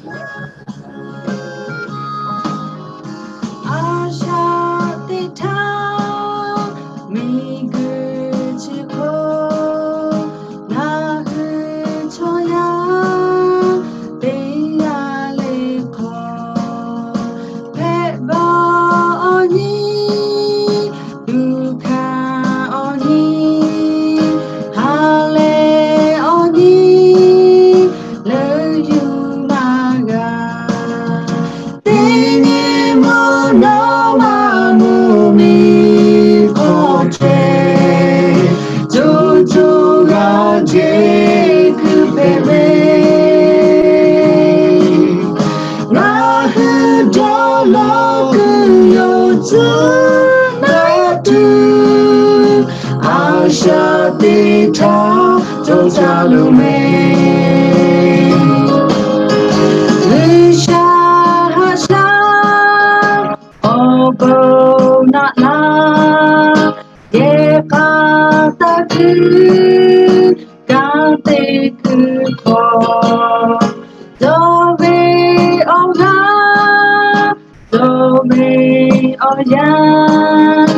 A shaꞈ teˇ htaˇ miˬguiˬ chi hk'oˆ ngaˬ hui chaw yaˇ teˇ g'aˇ le hk'aw, hpehꞈ bawˬ awˬ nyi, tuꞈ hkanˍ awˬ nyi, ha lehˬ awˬ nyi leuˉ yuˬ maˇ g'a. Teˇ nyi mvuhˇ naw ma mvuhˇ miˬ hk'aw chehˇ, co co g'a jeˬ kuiˬ hpehꞈ ve, ngaˬ hui dawˇ lawˬ kuiˬ yoˬ tcuhˉ naˉ tuˬ, a shaꞈ teˇ htaˇ co caˇ loˬ mehˍ. G'uiˬsha haꞈ shaˉ awˬ bon naˆ laˇ, yehˬ k'a taˇ kuiˬ kanˉ te kuiˬ hk'aw, dawˇ ve awˬ g'aˇ, dawˇ ve awˬ yanˇ,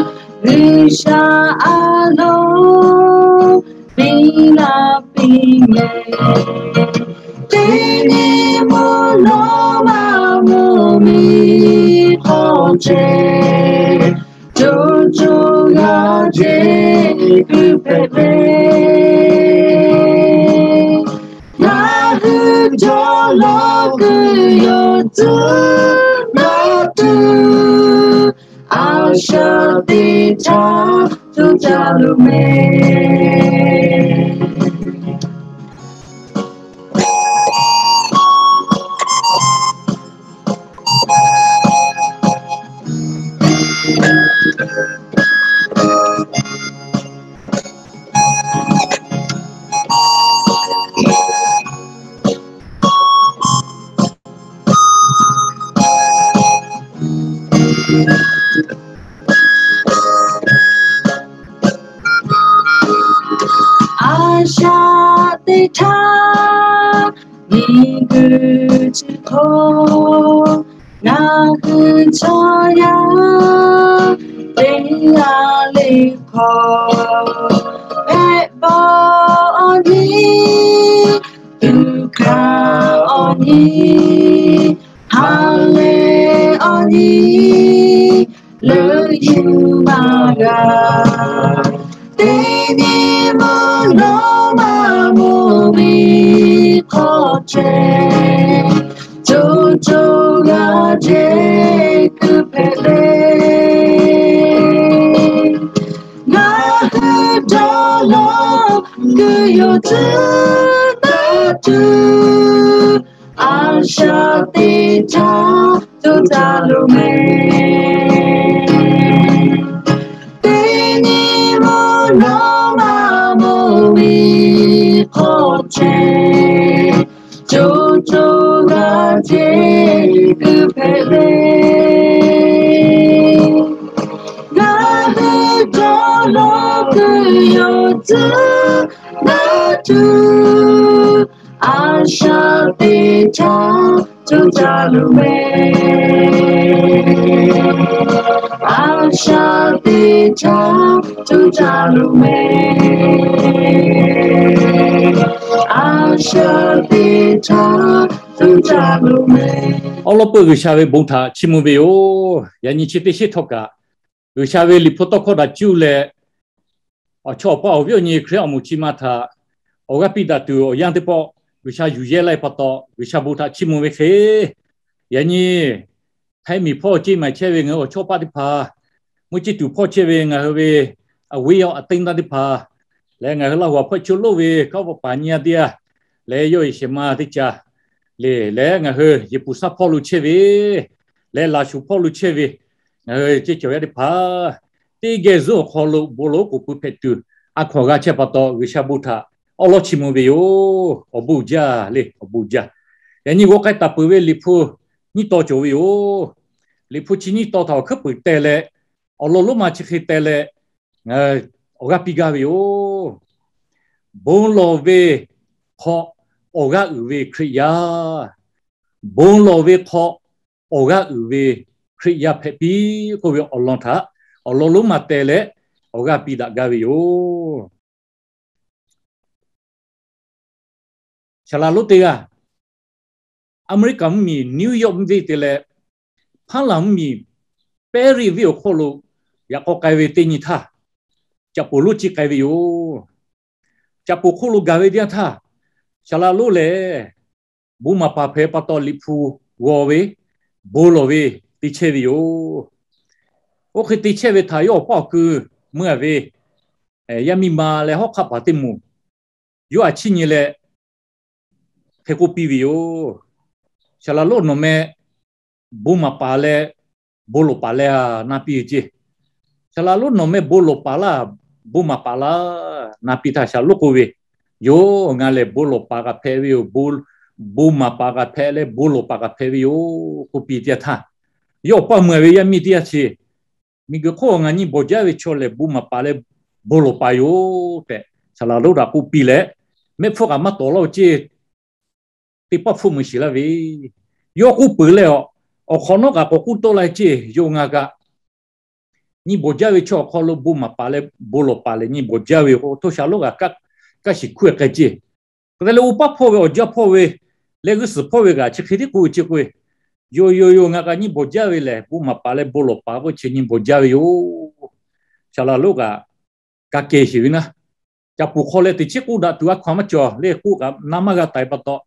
G'uiˬsha a loˍ piˇ laˇ piˇ mehˍ. Teˇ nyi mvuhˇ naw ma mvuhˇ miˬ hk'aw chehˇ, co co g'a jeˬ kuiˬ hpehꞈ ve, ngaˬ hui dawˇ lawˬ kuiˬ yoˬ tcuhˉ naˉ tuˬ, a shaꞈ teˇ htaˇ co caˇ loˬ mehˍ. A shaꞈ teˇ htaˇ miˬguiˬ chi hk'oˆ, ngaˬ hui chaw yaˇ teˇ g'aˇ le hk'aw, hpehꞈ bawˬ awˬ nyi, tuꞈ hkanˍ awˬ nyi, ha lehˬ awˬ nyi leuˉ yuˬ maˇ g'a. Teˇ nyi mvuhˇ naw ma mvuhˇ miˬ hk'aw chehˇ, co co g'a jeˬ kuiˬ hpehꞈ ve, ngaˬ hui dawˇ lawˬ kuiˬ yoˬ tcuhˉ naˉ tuˬ, a shaꞈ teˇ htaˇ co caˇ loˬ mehˍ. Teˇ nyi mvuhˇ naw ma mvuhˇ miˬ hk'aw chehˇ, co co g'a jeˬ kuiˬ hpehꞈ ve, ngaˬ hui dawˇ lawˬ kuiˬ yoˬ tcuhˉ naˉ tuˬ, a shaꞈ teˇ htaˇ co caˇ loˬ mehˍ. A shaꞈ teˇ htaˇ co caˇ loˬ mehˍ. A shaꞈ teˇ htaˇ co caˇ loˬ mehˍ. Awˉ lawˉ peuˇ G'uiˬsha ve bon htaꞈ chiˇ mvuh ve yoˬ. Yaꞈ nyi chi teˇ sheˉ htawˇ kaꞈ, G'uiˬsha ve Liꞈ hpu tawˇ hkawˇ htaꞈ cuˇ leh, awˬ chawˇ awˬ paˆ awˬ viˉ awˬ nyi Hkriꞈ awˬ moˍ chi ma htaꞈ awˬ g'aˇ piˇ daꞈ tuˬ awˬ yanˇ teˇ pawˆ G'uiˬsha yuˬ yehˇ laˇ ve pa taw, G'uiˬsha bon htaꞈ chiˇ mvuh ve hk'e, yaꞈ nyi htaˇ miˬ hpawˇ ceˇ maˍ chehˇ ve ngaˬ hui awˬ chawˇ paˆ teˇ hpaˍ, mvuhˇ ceˇ tuˬ hpawˇ chehˇ ve ngaˬ hui ve awˬ viˉ awˬ nyi teˇ hpaˍ leh, ngaˬ hui Laˇ huˍ hpawˇ chaw loˉ ve kanˉ paˍ nyi a teˇ g'aˇ leh, yawˇ e shehˍ ma teˇ ca le leh, ngaˬ hui Yeˍpuˍsaˇ hpawˇ lo chehˇ ve leh Laˍshuˍ hpawˇ lo chehˇ ve ngaˬ hui ceˇ cawˬ yaˇ teˇ hpaˍ, teˇ geh zuhˆ awˬ hk'aw lo bon lawˬ oˉ k'oˍ pui hpehꞈ tuˬ a hkawnˍ g'a chehˇ pa taw, G'uiˬsha bon htaꞈ awˉ lawˉ chiˇ mvuh ve yoˬ. Awˬ bon jaˇ le, awˬ bon jaˇ. Yaꞈ nyi g'aw k'ai taˍ peuˬ ve Liꞈ hpu nyiˇ taw cawˬ ve yoˬ. Liꞈ hpu chi nyiˇ taw htaꞈ awˬ hkuiˉ puiˍ teh leh, awˬ lawn lonˉ ma chi hk'e teh leh, awˬ g'aˇ piˇ gaˇ ve yoˬ. Bon lawˬ ve hk'aw awˬ g'aˇ uiˍ ve Hkriꞈ yaˇ. bon lawˬ ve hk'aw awˬ g'aˇ uiˍ ve Hkriꞈ yaˇ hpehꞈ piˇ k'oˆ ve awˬ lawn htaꞈ awˬ lawn lonˉ ma teh leh awˬ g'aˇ piˇ daꞈ gaˇ ve yoˬ. Saˍ laˍ lonˉ teˇ g'aˇ, Aˍmeˍriˆkaˍ mvuhˇmiˬ New York mvuhˇ venˇ te leh, Hpaˇ laˬ mvuhˇmiˬ Perry venˇ awˬ hk'oˆ lo yaꞈ k'aw k'ai ve teˇ nyi htaˇ, caꞈ poˍ lonˉ ciˇ k'ai ve yoˬ. Caꞈ poˍ hk'oˆ lo gaˬ ve teˇ yanˇ htaˇ, saˍ laˍ lonˉ lehˬ bon maˍ paˍ hpehꞈ pa taw Liꞈ hpu g'aw ve, bon lawˬ ve te chehˇ ve yoˬ. Oˇ hk'e te chehˇ ve htaꞈ yawˇ awˬ paˇ awˬ kui meuˇ a ve yaˇ miˇ ma leh hawˉ hk'aˆ paˍ teˇ moˍ yawˇ a chiˇ nyi leh hk'e k'oˆ piˇ ve yoˬ. Saˍ laˍ lonˉ, nawˬ meh bon maˍ paˍ leh bon lawˬ paˍ leh a na piˇ ve ceˇ. Saˍ laˍ lonˉ, nawˬ meh bon lawˬ paˍ laˇ, bon maˍ paˍ laˇ na piˇ htaˇ, saˍ laˍ lonˉ k'oˆ ve, Yoˬ, ngaˬ lehˬ bon lawˬ paˍ kaꞈ hpehꞈ ve yoˬ. Bon maˍ paˍ kaꞈ hpehꞈ leh bon lawˬ paˍ kaꞈ hpehꞈ ve yoˬ k'oˆ piˇ teˇ yanˇ htaˇ, yawˇ awˬ paˇ meuˇ a ve yaˇ miˇ teˇ g'aˇ chi, Miˬguiˬ hk'oˆ ngaˬ nyi bawˬ jaˇ ve chaw lehˬ bon maˍ paˍ leh bon lawˬ paˍ yoˬ tehꞈ saˍ laˍ lonˉ htaꞈ k'oˆ piˇ leh, mehˆ hpfuhˇ kaꞈ maˇ tawˍ laˇ-o ceˇ. Teˇ paˆ hpfuhˆ meuꞈ shiˍ laˇ ve, yawˇ k'oˆ peuˬ leh, awˬ hk'awꞈ nawˉ kaꞈ k'awꞈ k'oˆ tawˆ la ceˇ. Yoˬ, ngaˬ kaꞈ nyi bawˬ jaˇ ve chaw awˬ hk'aw lo bon maˍ paˍ leh bon lawˬ paˍ lehˬ nyi bawˬ jaˇ ve k'o, htoˇ saˍ laˍ lonˉ kaꞈ kaˇ shiˍ hkuˇ k'ai ceˇ. Hk'e te leh, oˇ paˉ hpawˇ ve awˬ jaˇ hpawˇ ve leh g'uˇ suhˍ hpawˇ ve kaꞈ chi hk'e tiˉ k'oˆ ve ceˇ k'o, Yoˬ, yoˬ, yoˬ, ngaˬ kaꞈ nyi bawˬ jaˇ ve lehˬ bon maˍ paˍ leh bon lawˬ paˍ k'oˆ chi nyi bawˬ jaˇ ve yoˬ. Saˍ laˍ lonˉ kaꞈ ka keh sheˍ ve naˉ, caꞈ poˍ hk'aw leh teꞈ chiˉ k'oˆ daꞈ tuˬ a hkaw-anˬ maˇ cawˬ le, k'oˆ kaꞈ na maˇ g'a taiˍ pa taw,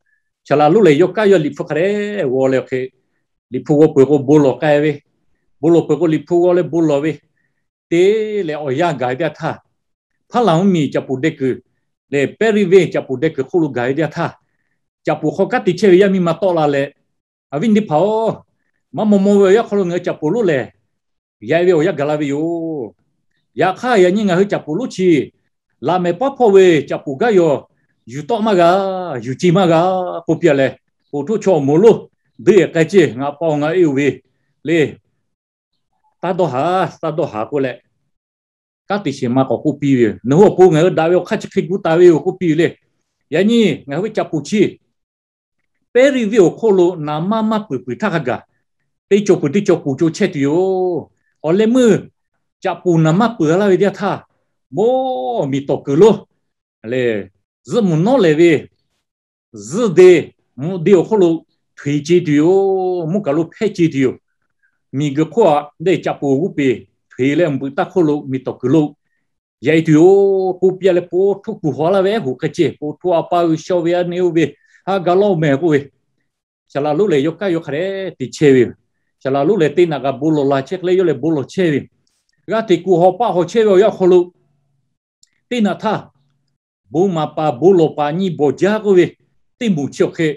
saˍ laˍ lonˉ lehˬ yawˇ kaˇ yawˇ Liꞈ hpu hk'a dehꞈ g'aw leh hk'e, Liꞈ hpu g'aw peuˬ k'o bon lawˬ k'ai ve, bon lawˬ peuˬ k'o Liꞈ hpu g'aw leh bon lawˬ ve te leh awˬ yanˇ gaˬ ve teˇ yanˇ htaˇ, Hpaˇ laˬ mvuhˇmiˬ caꞈ poˍ deh kuiˬ leh Perry venˇ caꞈ poˍ deh kuiˬ hk'oˆ lo gaˬ ve teˇ yanˇ htaˇ, caꞈ poˍ hk'aw kanˉ te chehˇ ve yaˇ miˇ ma tawˆ la leh, Awˬ viˉ teˇ hpaˍ-oˬ, maˇ maw maw ve awˬ yanˇ hk'aw lo ngaˬ hui caꞈ poˍ lonˉ lehˬ yaꞈ ve awˬ yanˇ gaˬ la ve yoˬ. Yaꞈ hk'aˇ yaꞈ nyi ngaˬ hui caꞈ poˍ lonˉ chi laꞈ mehˍ paˉ hpawˇ ve caꞈ poˍ gaˇ yaw yuˬ tawˆ maˇ g'a, yuˬ ce maˇ g'a k'oˆ piˇ leh, poˍ htoˇ chaw awˬ moˍ lonˉ dui-e k'ai ceˇ, ngaˬ pa-oˬ, ngaˬ e-oˬ ve le, taˇ dawˇ haˍ, taˇ dawˇ haˍ k'oˆ leh, kanˉ te sheˍ ma k'awꞈ k'oˆ piˇ ve yoˬ. Nawˬ hui awˬ pon ngaˬ hui daꞈ ve awˬ hk'aˇ chi hk'e gu taˍ ve yoˬ k'oˆ piˇ ve le. Yaꞈ nyi ngaˬ hui ve caꞈ poˍ chi Perry venˇ awˬ hk'oˆ lo naˍ manˇ maˇ peuˬ puiˍ htaˇ hk'a gaˬ, teˇ cawˬ peuˬ teˇ cawˬ poˍ co chehˇ tuˬ yoˬ. Awˬ leh meuˇ caꞈ poˍ naˍ manˇ peuˬ laˇ ve teˇ yanˇ htaˇ, mawˇ miˬ tawˍ kuiˬ lonˉ lehˬ, zuhˆ mvuhˬ nawˉ lehˬ ve zuhˆ de, mvuhꞈ de awˬ hk'oˆ lo hteꞈ ce tuˬ yoˬ. Mvuhˇ kaˬ lo hpehˇ ce tuˬ yoˬ. Miˬguiˬ hk'oˆ a lehˬ caꞈ poˍ g'uˇ peˬ hteꞈ leh mvuhꞈ taˇ hk'oˆ lo miˬ tawˍ kuiˬ lo yaꞈ-e tuˬ yoˬ k'oˆ piˇ leh, po htoˇ kuˬ haw laˇ ve ehˉ hoꞈ k'ai ceˇ. Po htoˇ a pa G'uiˬsha ve a ne-o ve ha ga laˇ-oˬ mehˍ k'oˆ ve, saˍ laˍ lonˉ lehˬ yawˇ kaˇ yawˇ hk'a dehꞈ te chehˇ ve yoˬ. Saˍ laˍ lonˉ lehˬ teˇ naꞈ kaꞈ bon lawˬ la chehˇ hk'e leh yawˇ lehˬ bon lawˬ chehˇ ve yoˬ. G'aˇ hteꞈ kuˬ haw paˆ haw chehˇ ve awˬ yanˇ awˬ hk'aw lo teˇ naꞈ htaˇ bon maˍ paˍ bon lawˬ paˍ nyi bawˬ jaˇ k'oˆ ve teˇ moˍ chi awˬ hk'e,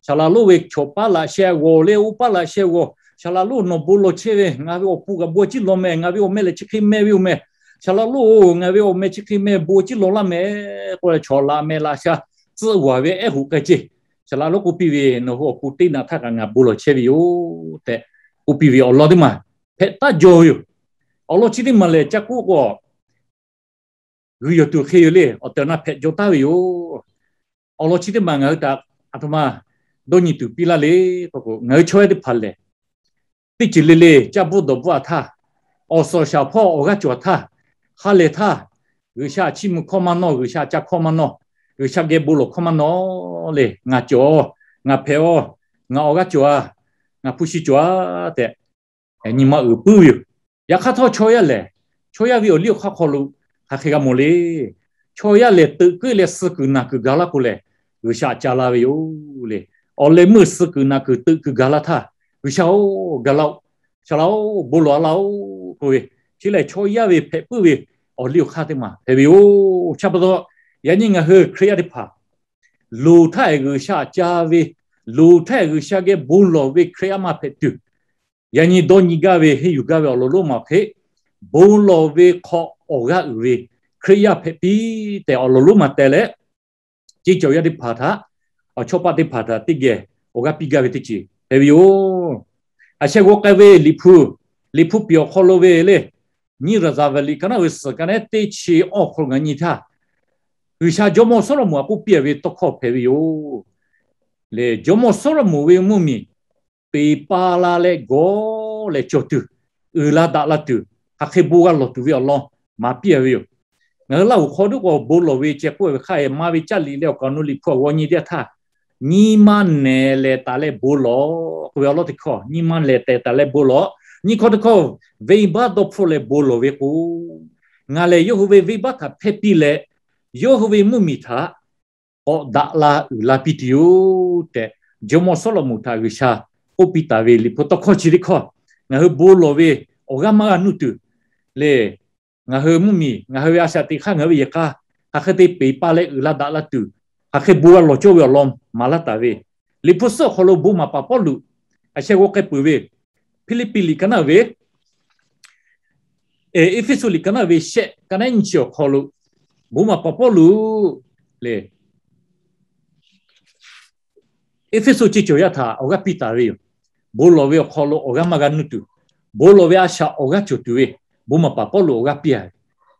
saˍ laˍ lonˉ ve chaw paˉ laꞈ sheh g'awˬ leh oˇ paˉ laꞈ sheh g'awˬ, saˍ laˍ lonˉ nawˬ bon lawˬ chehˇ ve, ngaˬ ve awˬ pon kaꞈ bon a ciˉ lawˬ mehˍ, ngaˬ ve awˬ meh lehˬ chi hk'e meh ve yoˬ mehˍ, saˍ laˍ lonˉ-oˬ, ngaˬ ve awˬ meh chi hk'e meh bon a ciˉ lawˬ laˇ mehˍ k'oˆ leh, chaw laꞈ meh laꞈ sha tcuhˆ g'awˬ ve ehˉ hoꞈ k'ai ceˇ. Saˍ laˍ lonˉ k'oˆ piˇ ve, Nawˬ hui awˬ pon teˇ naꞈ htaˇ kaꞈ ngaˬ bon lawˬ chehˇ ve yoˬ tehꞈ k'oˆ piˇ ve awˬ lawn teˇ maˬ hpehꞈ taˉ jaw ve yoˬ. Awˬ lawn chi teˇ maˬ lehˬ ca k'oˆ k'o, g'uiˬ yawˬ tuˬ hk'e yoˬ le. Awˬ tehˬ awˬ na hpehꞈ jaw taˉ ve yoˬ. Awˬ lawn chi teˇ maˬ ngaˬ hui htaꞈ aˬ htoꞈ ma dawˇ nyi tuˬ piˇ laˇ le k'o, ngaˬ hui chaw yaˇ teˇ hpaˍ lehˬ, teˇ ceuˬ le le caˇ bvuhˆ dawˬ bvuhˆ a htaˇ, awˬ suhˍ shaˍ hpawˇ awˬ g'aˇ cawˬ htaˇ, ha lehˬ htaˇ, G'uiˬsha chiˇ mvuh hkawˇ maˇ nawˇ, G'uiˬsha ca hkawˇ maˇ nawˇ, G'uiˬsha geh bon lawˬ hkawˇ maˇ nawˇ le. Ngaˬ cawˬ, ngaˬ hpehꞈ-aˬ, ngaˬ awˬ g'aˇ cawˬ-a, ngaˬ hpu shi cawˬ-a tehꞈ nyi ma uiˍ puiˉ ve yoˬ. Yaꞈ hk'aˇ htawˇ chaw yaˇ lehˬ, chaw yaˇ ve awˬ liˇ awˬ hk'aˇ hk'aw lo hk'aˬ hk'e g'a mawˬ le. Chaw yaˇ lehˬ teuꞈ keuˆ leh suh kuiˬ naˬ kuiˬ gaˬ laˇ k'o lehˬ, G'uiˬsha ca la ve yoˬ le. Awˬ leh meuˇ suh kuiˬ naˬ kuiˬ teuꞈ kuiˬ gaˬ laˇ htaˇ, G'uiˬsha-oˬ, gaˬ laˇ-oˆ, shaˍ laꞈ-oˬ, bon lawˬ a laˇ-oˆ k'oˆ ve, chi lehˬ chaw yaˇ ve hpehꞈ puiˉ ve awˬ liˇ awˬ hk'aˇ teˇ maˬ hpehꞈ ve yoˬ. Chi pa taw, yaꞈ nyi ngaˬ hui Hkriꞈ yaˇ teˇ hpaˍ loˍ htaˇ ehˍ G'uiˬsha ca ve, loˍ htaˇ ehˍ G'uiˬsha geh bon lawˬ ve Hkriꞈ yaˇ maˇ hpehꞈ tuˬ, yaꞈ nyi dawˇ nyi gaˇ ve henˇ yuˬ gaˇ ve awˬ lawn lonˉ ma awˬ hk'e, bon lawˬ ve hk'aw awˬ g'aˇ uiˍ ve Hkriꞈ yaˇ hpehꞈ piˇ tehꞈ awˬ lawn lonˉ ma teh leh, ceˇ cawˬ yaˇ teˇ hpaˍ htaꞈ, awˬ chawˇ paˆ teˇ hpaˍ htaꞈ teˇ geh awˬ g'aˇ piˇ gaˇ ve teˇ ceuˬ hpehꞈ ve yoˬ. Aˬ sheh g'aw k'ai ve Liꞈ hpu, Liꞈ hpu piˍ awˬ hk'aw lo ve le, nyiˇ Raˍzaˍvaˍliꞈ ka naˉ ve suhˍ ka nehˉ teˇ chi awˇ hk'aw lo ngaˬ nyi htaˇ, G'uiˬsha jawˇmawˇ Sawˉlaꞈmonˍ htaꞈ k'oˆ piˇ ve tawˇ hkawˇ hpehꞈ ve yoˬ. Jawˇmawˇ Sawˉlaꞈmonˍ ve mvuhˇmiˬ peˍ pa la leh gawˇ leh cawˬ tuˬ, uiˍ la daꞈ la tuˬ, hk'aˬ hk'e bon g'a lawˬ tuˬ ve awˬ lawn maˍ piˇ a ve yoˬ. Ngaˬ hui Laˇ huˍ hk'aw duˉ k'o bon lawˬ ve ceh k'oˆ ve hk'a e maˇ ve caˇ liꞈ leh awˬ kaˍ awˬ nu Liꞈ hpu awˬ g'aw nyi teˇ yanˇ htaˇ, nyi ma nehˬ lehˬ taˍ leh bon lawˬ k'oˆ ve awˬ lawn teˇ hkawˇ, nyi ma nehˬ tehˬ taˍ leh bon lawˬ. Nyi hkawˇ teˇ hkawˇ, venˇbaˆ dawˇ hpfuhˆ leh bon lawˬ ve k'o, ngaˬ lehˬ yawˇ hui ve venˇbaˆ htaꞈ hpehˇ piˇ leh, yawˇ hui ve mvuhˇmiˬ htaꞈ k'awꞈ daꞈ la uiˍ la piˇ tuˬ yoˬ tehꞈ, Jawˇmawˇ Sawˉlaꞈmonˍ htaꞈ G'uiˬsha k'oˆ piˇ taˍ ve Liꞈ hpu tawˇ hkawˇ chi teˇ hkawˇ, ngaˬ hui bon lawˬ ve awˬ g'aˇ maˇ g'a nuˇ tuˬ le, ngaˬ hui mvuhˇmiˬ, ngaˬ hui ve a shaꞈ teꞈ hk'aˇ ngaˬ hui ve yehˬ k'a hk'aˬ hk'e te peˍ pa leh uiˍ la daꞈ la tuˬ, hk'aˬ hk'e bon g'a lawˬ cawˇ ve awˬ lawn maˍ laˇ taˍ ve, Liꞈ hpu suhˉ awˬ hk'aw lo bon maˍ paˍ Pawˇluꞈ a sheh g'aw k'ai peuˬ ve, Hpiˇliˇpiˆ liꞈ ka naˆ ve, Eˇfeˇsuꞈ liꞈ ka naˆ ve shehˆ ka naˆ nyiˇ chi awˬ hk'aw lo, bon maˍ paˍ Pawˇluꞈ le, Eˇfeˇsuꞈ ceˇ cawˬ yaˇ htaꞈ awˬ g'aˇ piˇ taˍ ve yoˬ. Bon lawˬ ve awˬ hk'aw lo awˬ g'aˇ maˇ g'a nuˇ tuˬ, bon lawˬ ve a shaꞈ awˬ g'aˇ cawˬ tuˬ ve, bon maˍ paˍ Pawˇluꞈ awˬ g'aˇ piˇ a ve,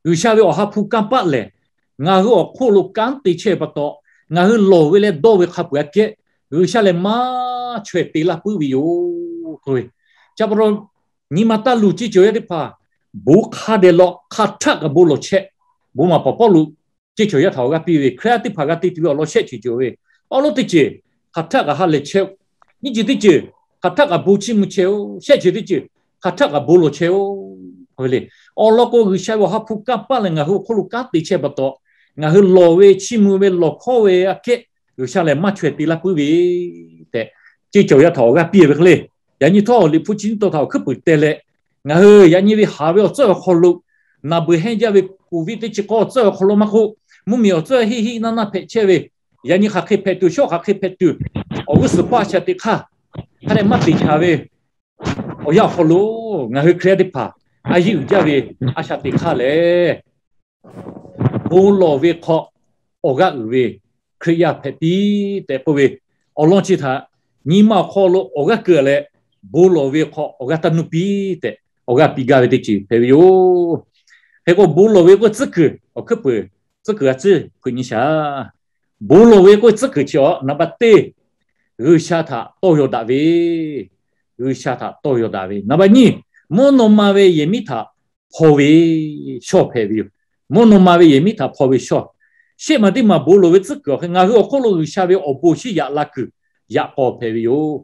G'uiˬsha ve awˬ ha hpu kanˇ paˆ lehˬ, ngaˬ hui awˬ hk'oˆ lo kanˉ te chehˇ ve pa taw, ngaˬ hui lawˬ ve leh dawˇ ve hk'a peu-eˬ aꞈ kehˉ G'uiˬsha lehˬ maˇ chaweh te laˇ puiˉ ve yoˬ k'oˆ ve, cha pa taw nyi ma taˇ luˬ ceˇ cawˬ yaˇ teˇ hpaˍ, bon hk'a dehꞈ lawꞈ hk'aˬ htaˆ kaꞈ bon lawˬ chehˇ. Bon maˍ paˍ Pawˇluꞈ ceˇ cawˬ yaˇ htaꞈ awˬ g'aˇ piˇ ve, Hkriꞈ yaˇ teˇ hpaˍ g'a te tuˬ ve awˬ lawn shehˆ chi cawˬ ve, awˉ lawˉ teˇ ceuˬ hk'aˬ htaˆ kaꞈ ha lehˬ chehˇ-oˆ. Nyiˇ ceuˬ teˇ ceuˬ hk'aˬ htaˆ kaꞈ bon chiˇ mvuh chehˇ-oˆ. Shehˆ ceuˬ teˇ ceuˬ hk'aˬ htaˆ kaꞈ bon lawˬ chehˇ-oˆ. Awˬ lawn k'o, G'uiˬsha ve awˬ ha hpu kanˇ paˆ lehˬ ngaˬ hui awˬ hk'oˆ lo kanˉ te chehˇ pa taw, ngaˬ hui lawˬ ve chiˇ mvuh ve lawˬ hkawˇ ve aꞈ kehˉ G'uiˬsha lehˬ maˇ chaweh te laˇ puiˉ ve tehꞈ, ceˇ cawˬ yaˇ htaꞈ awˬ g'aˇ piˇ ve hk'e le. Yaꞈ nyi htawˇ Liꞈ hpu chi nyiˇ taw htaꞈ awˬ hkuiˉ puiˍ teh leh, ngaˬ hui yaꞈ nyi ve haˍ ve awˬ tcuhˉ awˬ hk'aw lo, naˬ beuˬ hehnˇ jaˇ ve Covid teˇ chi k'awˇ awˬ tcuhˉ awˬ hk'aw lo maˇ k'oˆ, mvuhˇmiˬ awˬ tcuhˉ hiˆ hiˆ naˆ naˆ hpehꞈ chehˇ ve, yaꞈ nyi hk'aˬ hk'e hpehꞈ tuˬ, shawˉ hk'aˬ hk'e hpehꞈ tuˬ, awˬ g'uˇ suhˍ paˇ a shaꞈ teꞈ hk'aˇ hk'a dehꞈ maˇ te ca ve awˬ yanˇ awˬ hk'aw lo, ngaˬ hui Hkriꞈ yaˇ teˇ hpaˍ a yiˇ uiˍ jaˇ ve a shaꞈ teꞈ hk'aˇ lehˬ, bon lawˬ ve hk'aw awˬ g'aˇ uiˍ ve Hkriꞈ yaˇ hpehꞈ piˇ tehꞈ k'oˆ ve awˬ lawn chi htaꞈ nyi ma awˬ hk'aw lo awˬ g'aˇ keu leh, bon lawˬ ve hk'aw awˬ g'aˇ taˇ nuˇ piˇ tehꞈ awˬ g'aˇ piˇ gaˇ ve teˇ ceuˬ hpehꞈ ve yoˬ. Hk'e k'o, bon lawˬ ve k'oˆ tcuhˉ kuiˬ awˬ hkuiˉ puiˍ, tcuhˉ kuiˬ a tcuhˉ hpeuꞈ nyi shaˍ. Bon lawˬ ve k'oˆ tcuhˉ kuiˬ chi awˬ naˍ baꞈ teˇ, G'uiˬsha htaꞈ tawˇ yaw daꞈ ve, G'uiˬsha htaꞈ tawˇ yaw daꞈ ve. Naˍ baꞈ nyiˇ, mvuhˇ naw ma ve yehˬ miˉ htaꞈ hpaw ve shawˇ hpehꞈ ve yoˬ. Mvuhˇ naw ma ve yehˬ miˉ htaꞈ hpaw ve shawˇ. Shehˆ maˬ teˇ maˬ bon lawˬ ve tcuhˉ kuiˬ awˬ hk'e ngaˬ hui awˬ hk'oˆ lo G'uiˬsha ve awˬ bon shinˉ yaꞈ la kuiˬ yaꞈ k'aw hpehꞈ ve yoˬ.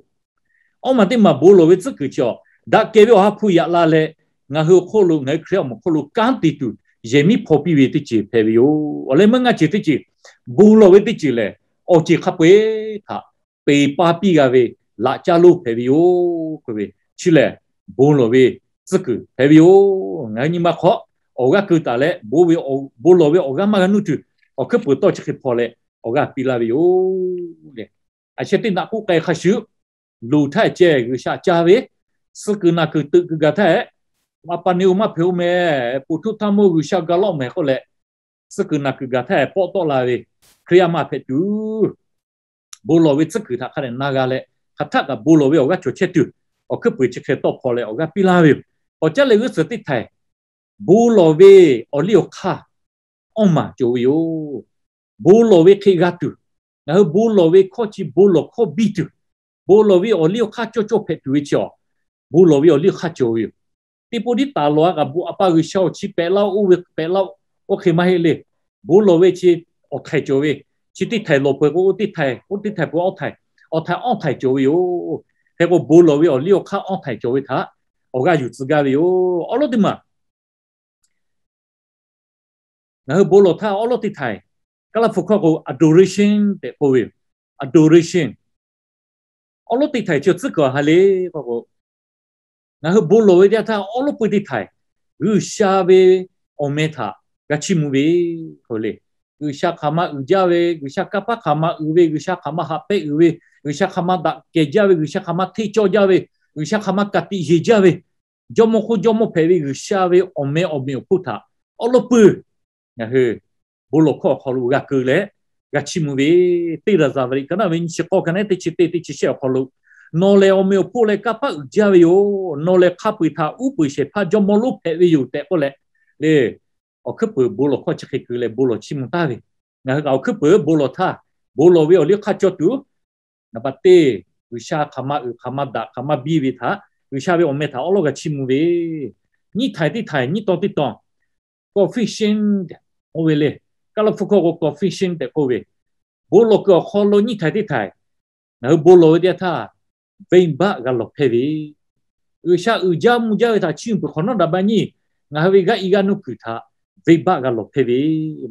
Awˇ maˬ teˇ maˬ bon lawˬ ve tcuhˉ kuiˬ chi awˬ daꞈ kehˬ ve awˬ ha hpu yaꞈ la leh, ngaˬ hui awˬ hk'oˆ lo ngaˬ hui Hkriꞈ yaˇ awˬ moˍ hk'oˆ lo kanˉ te tuˬ yehˬ miˉ hpaw piˇ ve teˇ ceuˬ hpehꞈ ve yoˬ. Awˬ leh meuˇ ngaˇ ceuˬ teˇ ceuˬ, bon lawˬ ve teˇ ceuˬ lehˬ, awˬ ceuˬ hk'a peu-eˬ htaꞈ peˍ pa piˇ g'a ve laꞈ caˇ lonˉ hpehꞈ ve yoˬ k'oˆ ve, chi lehˬ bon lawˬ ve tcuhˉ kuiˬ hpehꞈ ve yoˬ. Ngaˬ hui nyi ma hk'aw awˬ g'aˇ keu taˍ leh, bon ve, bon lawˬ ve awˬ g'aˇ maˇ g'a nuˇ tuˬ, awˬ hkuiˉ puiˍ tawˇ chi hk'e hpaw leh awˬ g'aˇ piˇ laˇ ve yoˬ le. A sheh teˇ naꞈ k'oˆ k'ai hk'a shuˍ, luˬ htaˇ ceh G'uiˬsha caˇ ve, suh kuiˬ naˬ kuiˬ teuꞈ kuiˬ gaˬ htaˇ, a pa ni o maˇ hpehꞈ-o meh, poˬ htuˇ htaˇ mawˇ G'uiˬsha ga lawˆ mehˍ k'oˆ leh, suh kuiˬ naˬ kuiˬ gaˬ htaˇ pawˆ tawˆ la ve Hkriꞈ yaˇ maˇ hpehꞈ tuˬ, bon lawˬ ve tcuhˉ kuiˬ htaꞈ hk'a dehꞈ na g'a leh, hk'aˬ htaˆ kaꞈ bon lawˬ ve awˬ g'aˇ cawˬ chehˇ tuˬ, awˬ hkuiˉ puiˍ chi hk'e tawˆ hpaw leh awˬ g'aˇ piˇ laˇ ve yoˬ. Awˬ caˉ leh g'uˇ suhˍ teˇ htaiˍ, bon lawˬ ve awˬ liˇ awˬ hk'aˇ awˇ maˬ cawˬ ve yoˬ. Bon lawˬ ve hk'e g'a tuˬ, ngaˬ hui bon lawˬ ve hkawˇ chi bon lawˬ hkawˇ biˇ tuˬ, bon lawˬ ve awˬ liˇ awˬ hk'aˇ cawˇ cawˇ hpehꞈ tuˬ ve chi awˬ, bon lawˬ ve awˬ liˇ awˬ hk'aˇ cawˬ ve yoˬ. Teˇ pawˆ tiˉ taˍ lawˬ a kaꞈ bon a pa G'uiˬsha awˬ chi pehꞈ laˇ-oˆ, oˇ ve pehꞈ laˇ-oˆ, oˇ hk'e maˇ heˆ le. Bon lawˬ ve chi awˬ htaiˍ cawˬ ve, chi teˇ htaiˍ lawˬ peuˬ k'o oˇ teˇ htaiˍ, oˇ teˇ htaiˍ peuˬ awˬ htaiˍ, awˬ htaiˍ awˬ htaiˍ cawˬ ve yoˬ. Hk'e k'o, bon lawˬ ve awˬ liˇ awˬ hk'aˇ awˬ htaiˍ cawˬ ve htaꞈ awˬ g'aˇ yuˬ tcuh gaˇ ve yoˬ. Awˉ lawˉ teˇ maˬ ngaˬ hui bon lawˬ htaˇ awˉ lawˉ teˇ htaiˍ, Kaˇlaˇ hpu hkawˇ k'o adoration tehꞈ k'oˆ ve yoˬ. Adoration. Awˉ lawˉ teˇ htaiˍ chi tcuhˉ kuiˬ a ha le k'oˆ k'o, ngaˬ hui bon lawˬ ve teˇ yanˇ htaˇ awˉ lawˉ peuˇ teˇ htaiˍ G'uiˬsha ve awˬ meh htaꞈ g'a chiˇ mvuh ve k'o le. G'uiˬsha hk'aˬ ma uiˍ jaˇ ve, G'uiˬsha kanˇ paˆ hk'aˬ ma uiˍ ve, G'uiˬsha hk'aˬ ma haꞈ pehnˇ uiˍ ve, G'uiˬsha hk'aˬ ma daꞈ kehˬ jaˇ ve, G'uiˬsha hk'aˬ ma hteˇ cawˇ jaˇ ve, G'uiˬsha hk'aˬ ma ka tiꞈ yeˬ jaˇ ve, Jawˇmawˇ hk'oˆ Jawˇmawˇ hpehꞈ ve G'uiˬsha ve awˬ meh awˬ meꞈ awˬ hponˇ htaꞈ awˉ lawˉ peuˇ ngaˬ hui bon lawˬ hkawˇ awˬ hk'aw lo g'a keu leh g'a chiˇ mvuh ve, teˇ Laˍzaˍvaˍriˆ ka naˆ ve nyiˇ chi k'awˇ ka naˆ teˇ chi teˇ teˇ chi shehˆ awˬ hk'aw lo, nawˬ lehˬ awˬ meꞈ awˬ hponˇ leh kanˇ paˆ uiˍ jaˇ ve yoˬ. Nawˬ lehˬ hk'a peu-eˬ htaꞈ uˉ peunˍ shehˍ hpaˇ Jawˇmawˇ lonˉ hpehꞈ ve yoˬ tehꞈ k'oˆ leh le. Awˬ hkuiˉ puiˍ bon lawˬ hkawˇ chi hk'e keu leh bon lawˬ chiˇ mvuh taˍ ve, ngaˬ hui kaꞈ awˬ hkuiˉ puiˍ bon lawˬ htaˇ, bon lawˬ ve awˬ liˇ hk'aˇ cawˇ tuˬ naˍ baꞈ teˇ, G'uiˬsha hk'aˬ ma uiˍ, hk'aˬ ma daꞈ, hk'aˬ ma biˇ ve htaꞈ G'uiˬsha ve awˬ meh htaꞈ awˉ lawˉ g'a chiˇ mvuh ve, nyiˇ htaiˍ teˇ htaiˍ, nyiˇ tawn teˇ tawn, coefficient k'oˆ ve le. Kaˇlaˇ hpu hkawˇ k'o coefficient tehꞈ k'oˆ ve, bon lawˬ kuiˬ awˬ hk'aw lo nyiˇ htaiˍ teˇ htaiˍ ngaˬ hui bon lawˬ ve teˇ yanˇ htaˇ, venˇbaˆ g'a lawˬ hpehˇ ve. G'uiˬsha uiˍ jaˇ mvuh jaˇ ve htaꞈ chiˇ mvuh peuˬ hk'awꞈ nawˉ daꞈ ba nyiˇ, ngaˬ hui ve g'aˇ i g'aˇ nuˇ kuiˬ htaꞈ venˇbaˆ g'a lawˬ hpehˇ ve.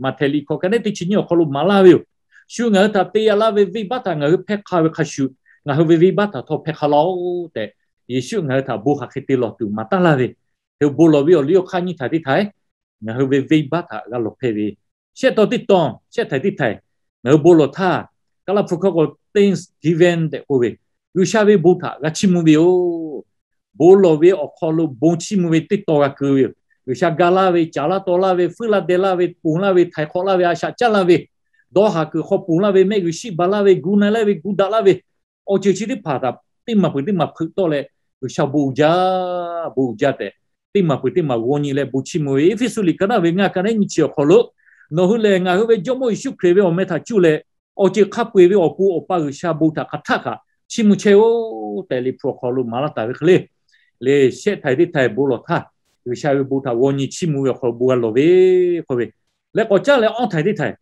Maꞈhtehˍ liꞈ hkawꞈ ka neˉ teˇ chi nyiˇ awˬ hk'aw lo maˍ laˇ ve yoˬ. Shu ngaˬ hui htaꞈ te yaꞈ laˇ ve venˇbaˆ htaꞈ ngaˬ hui hpehˇ hk'a ve hk'a shuˍ, ngaˬ hui ve venˇbaˆ htaꞈ htawˇ hpehˇ hk'a laˇ-oˆ tehꞈ, Yeˍsuˆ ngaˬ hui htaꞈ bon hk'aˬ hk'e te lawˬ tuˬ maˍ taˉ laˇ ve. Hk'e bon lawˬ ve awˬ liˇ awˬ hk'aˇ nyiˇ htaiˍ teˇ htaiˍ ngaˬ hui ve venˇbaˆ htaꞈ g'a lawˬ hpehˇ ve. Shehˆ tawn teˇ tawn, shehˆ htaiˍ teˇ htaiˍ ngaˬ hui bon lawˬ htaˇ, Kaˇlaˇ hpu hkawˇ k'o thanksgiving tehꞈ k'oˆ ve, G'uiˬsha ve bon htaꞈ g'a chiˇ mvuh ve yoˬ. Bon lawˬ ve awˬ hk'aw lo bon chiˇ mvuh ve teˇ tawn g'a keu ve yoˬ. G'uiˬsha ga laˇ ve, caˍ laˇ taw laˇ ve, feuˉ laˇ deh laˇ ve, ponˬ laˇ ve, htaiˍ hk'awꞈ laˇ ve, a shaꞈ caˉ laˇ ve, dawˇ haˍ kuiˬ hk'aw ponˬ laˇ ve, mehˆ g'uiˬ shiˆ baˬ laˇ ve, gu na laˇ ve, gu daꞈ laˇ ve, awˬ ceuˬ chi teˇ hpaˍ htaꞈ teˇ maˬ peuˬ teˇ maˬ hpeuꞈ tawˆ leh, G'uiˬsha bon uiˍ jaˇ, bon uiˍ jaˇ tehꞈ teˇ maˬ peuˬ teˇ maˬ g'aw nyi leh bon chiˇ mvuh ve. Eˇfeˇsuꞈ liꞈ ka naˉ ve ngaˇ ka neˉ nyiˇ chi awˬ hk'aw lo, nawˬ hui lehˬ ngaˬ hui ve Jawˇmawˇ Yeˍsuˆ Hkriꞈ ve awˬ meh htaꞈ cuˇ leh, awˬ ceuˬ hk'a peu-eˬ ve awˬ pon Awˬ pa G'uiˬsha bon htaꞈ hk'aˬ htaˆ kaꞈ chiˇ mvuh chehˇ-oˆ tehꞈ Liꞈ hpu awˬ hk'aw lo maˍ laˇ taˍ ve hk'e le. Le, shehˆ htaiˍ teˇ htaiˍ bon lawˬ htaˇ, G'uiˬsha ve bon htaꞈ g'aw nyi chiˇ mvuh ve awˬ hk'aw lo bon g'a lawˬ ve k'oˆ ve, leh k'awꞈ caˉ leh awˇ htaiˍ teˇ htaiˍ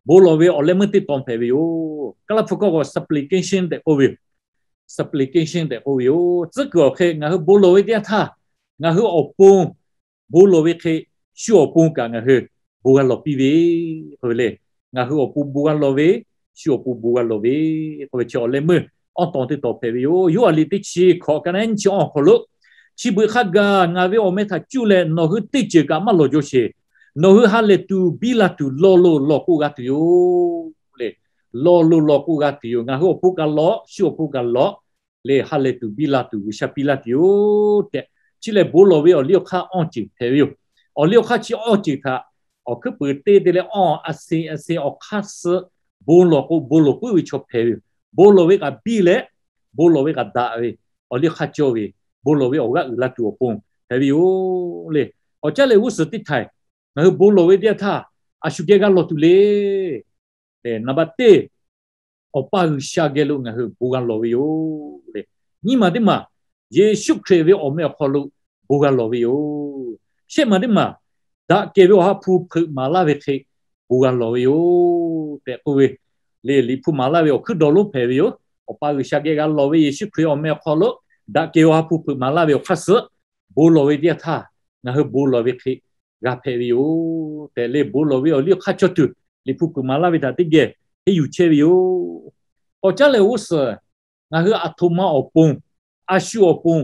bon lawˬ ve awˬ leh meuˇ teˇ tawn hpehꞈ ve yoˬ. Kaˇlaˇ hpu hkawˇ k'o supplication tehꞈ k'oˆ ve yoˬ. Supplication tehꞈ k'oˆ ve yoˬ. Tcuhˉ kuiˬ awˬ hk'e ngaˬ hui bon lawˬ ve teˇ yanˇ htaˇ, ngaˬ hui awˬ pon bon lawˬ ve hk'e, shu awˬ pon kaꞈ ngaˬ hui bon g'a lawˬ piˇ ve k'oˆ ve le. Ngaˬ hui awˬ pon bon g'a lawˬ ve, shu awˬ pon bon g'a lawˬ ve k'oˆ ve chi awˬ leh meuˇ awˇ tawn teˇ tawn hpehꞈ ve yoˬ. Yoˇhanˬ liꞈ teˇ chi hkawꞈ ka neˉ nyiˇ chi awˇ awˬ hk'aw lo, chi beuꞈ hk'a gaˬ ngaˬ ve awˬ meh htaꞈ cuˇ leh nawˬ hui teˇ ceuˬ kaꞈ maˇ lawˬ jaw sheˍ. Nawˬ hui ha lehˬ tuˬ biˇ la tuˬ lawˬ loˬ lawˬ k'oˆ g'a tuˬ yoˬ le. Lawˬ loˬ lawˬ k'oˆ g'a tuˬ yoˬ. Ngaˬ hui awˬ pon kaꞈ lawˬ, shu awˬ pon kaꞈ lawˬ, le ha lehˬ tuˬ biˇ la tuˬ G'uiˬsha piˇ laˇ tuˬ yoˬ tehꞈ, chi lehˬ bon lawˬ ve awˬ liˇ awˬ hk'aˇ awˇ ceuˬ hpehꞈ ve yoˬ. Awˬ liˇ awˬ hk'aˇ chi awˇ ceuˬ htaꞈ awˬ hkuiˉ puiˍ te te leh awˇ a se a se awˬ hk'aˇ suh bon lawˬ k'o bon lawˬ puiˉ ve chaw hpehꞈ ve yoˬ. Bon lawˬ ve kaꞈ biˇ leh, bon lawˬ ve kaꞈ daꞈ ve, awˬ liˇ hk'aˇ cawˇ ve, bon lawˬ ve awˬ g'aˇ uiˍ la tuˬ awˬ pon hpehꞈ ve yoˬ le. K'awꞈ caˉ leh g'uˇ suhˍ teˇ htaiˍ ngaˬ hui bon lawˬ ve teˇ yanˇ htaˇ, a shu geh g'a lawˬ tuˬ le. Naˍ baꞈ teˇ, Awˬ pa G'uiˬsha geh lo ngaˬ hui bon g'a lawˬ ve yoˬ le. Nyiˇ maˬ teˇ maˬ, Yeˍsuˆ Hkriꞈ ve awˬ meh awˬ hk'aw lo bon g'a lawˬ ve yoˬ. Shehˆ maˬ teˇ maˬ, daꞈ kehˬ ve Awˬ ha hpu hpeuꞈ maˍ laˇ ve hk'e bon g'a lawˬ ve yoˬ tehꞈ k'oˆ ve le. Liꞈ hpu maˍ laˇ ve awˬ hkuiˉ dawˬ lonˉ hpehꞈ ve yoˬ. Awˬ pa G'uiˬsha geh g'a lawˬ ve Yeˍsuˆ Hkriꞈ awˬ meh awˬ hk'aw lo daꞈ kehˬ ve Awˬ ha hpu hpeuꞈ maˍ laˇ ve awˬ hk'aˇ suh bon lawˬ ve teˇ yanˇ htaˇ, ngaˬ hui bon lawˬ ve hk'e g'a hpehꞈ ve yoˬ tehꞈ le. Bon lawˬ ve awˬ liˇ awˬ hk'aˇ cawˇ tuˬ Liꞈ hpu hpeuꞈ maˍ laˇ ve htaꞈ teˇ geh henˇ yuˬ chehˇ ve yoˬ. K'awꞈ caˉ leh g'uˇ suhˍ, ngaˬ hui aˬ htoꞈ ma awˬ pon, a shu awˬ pon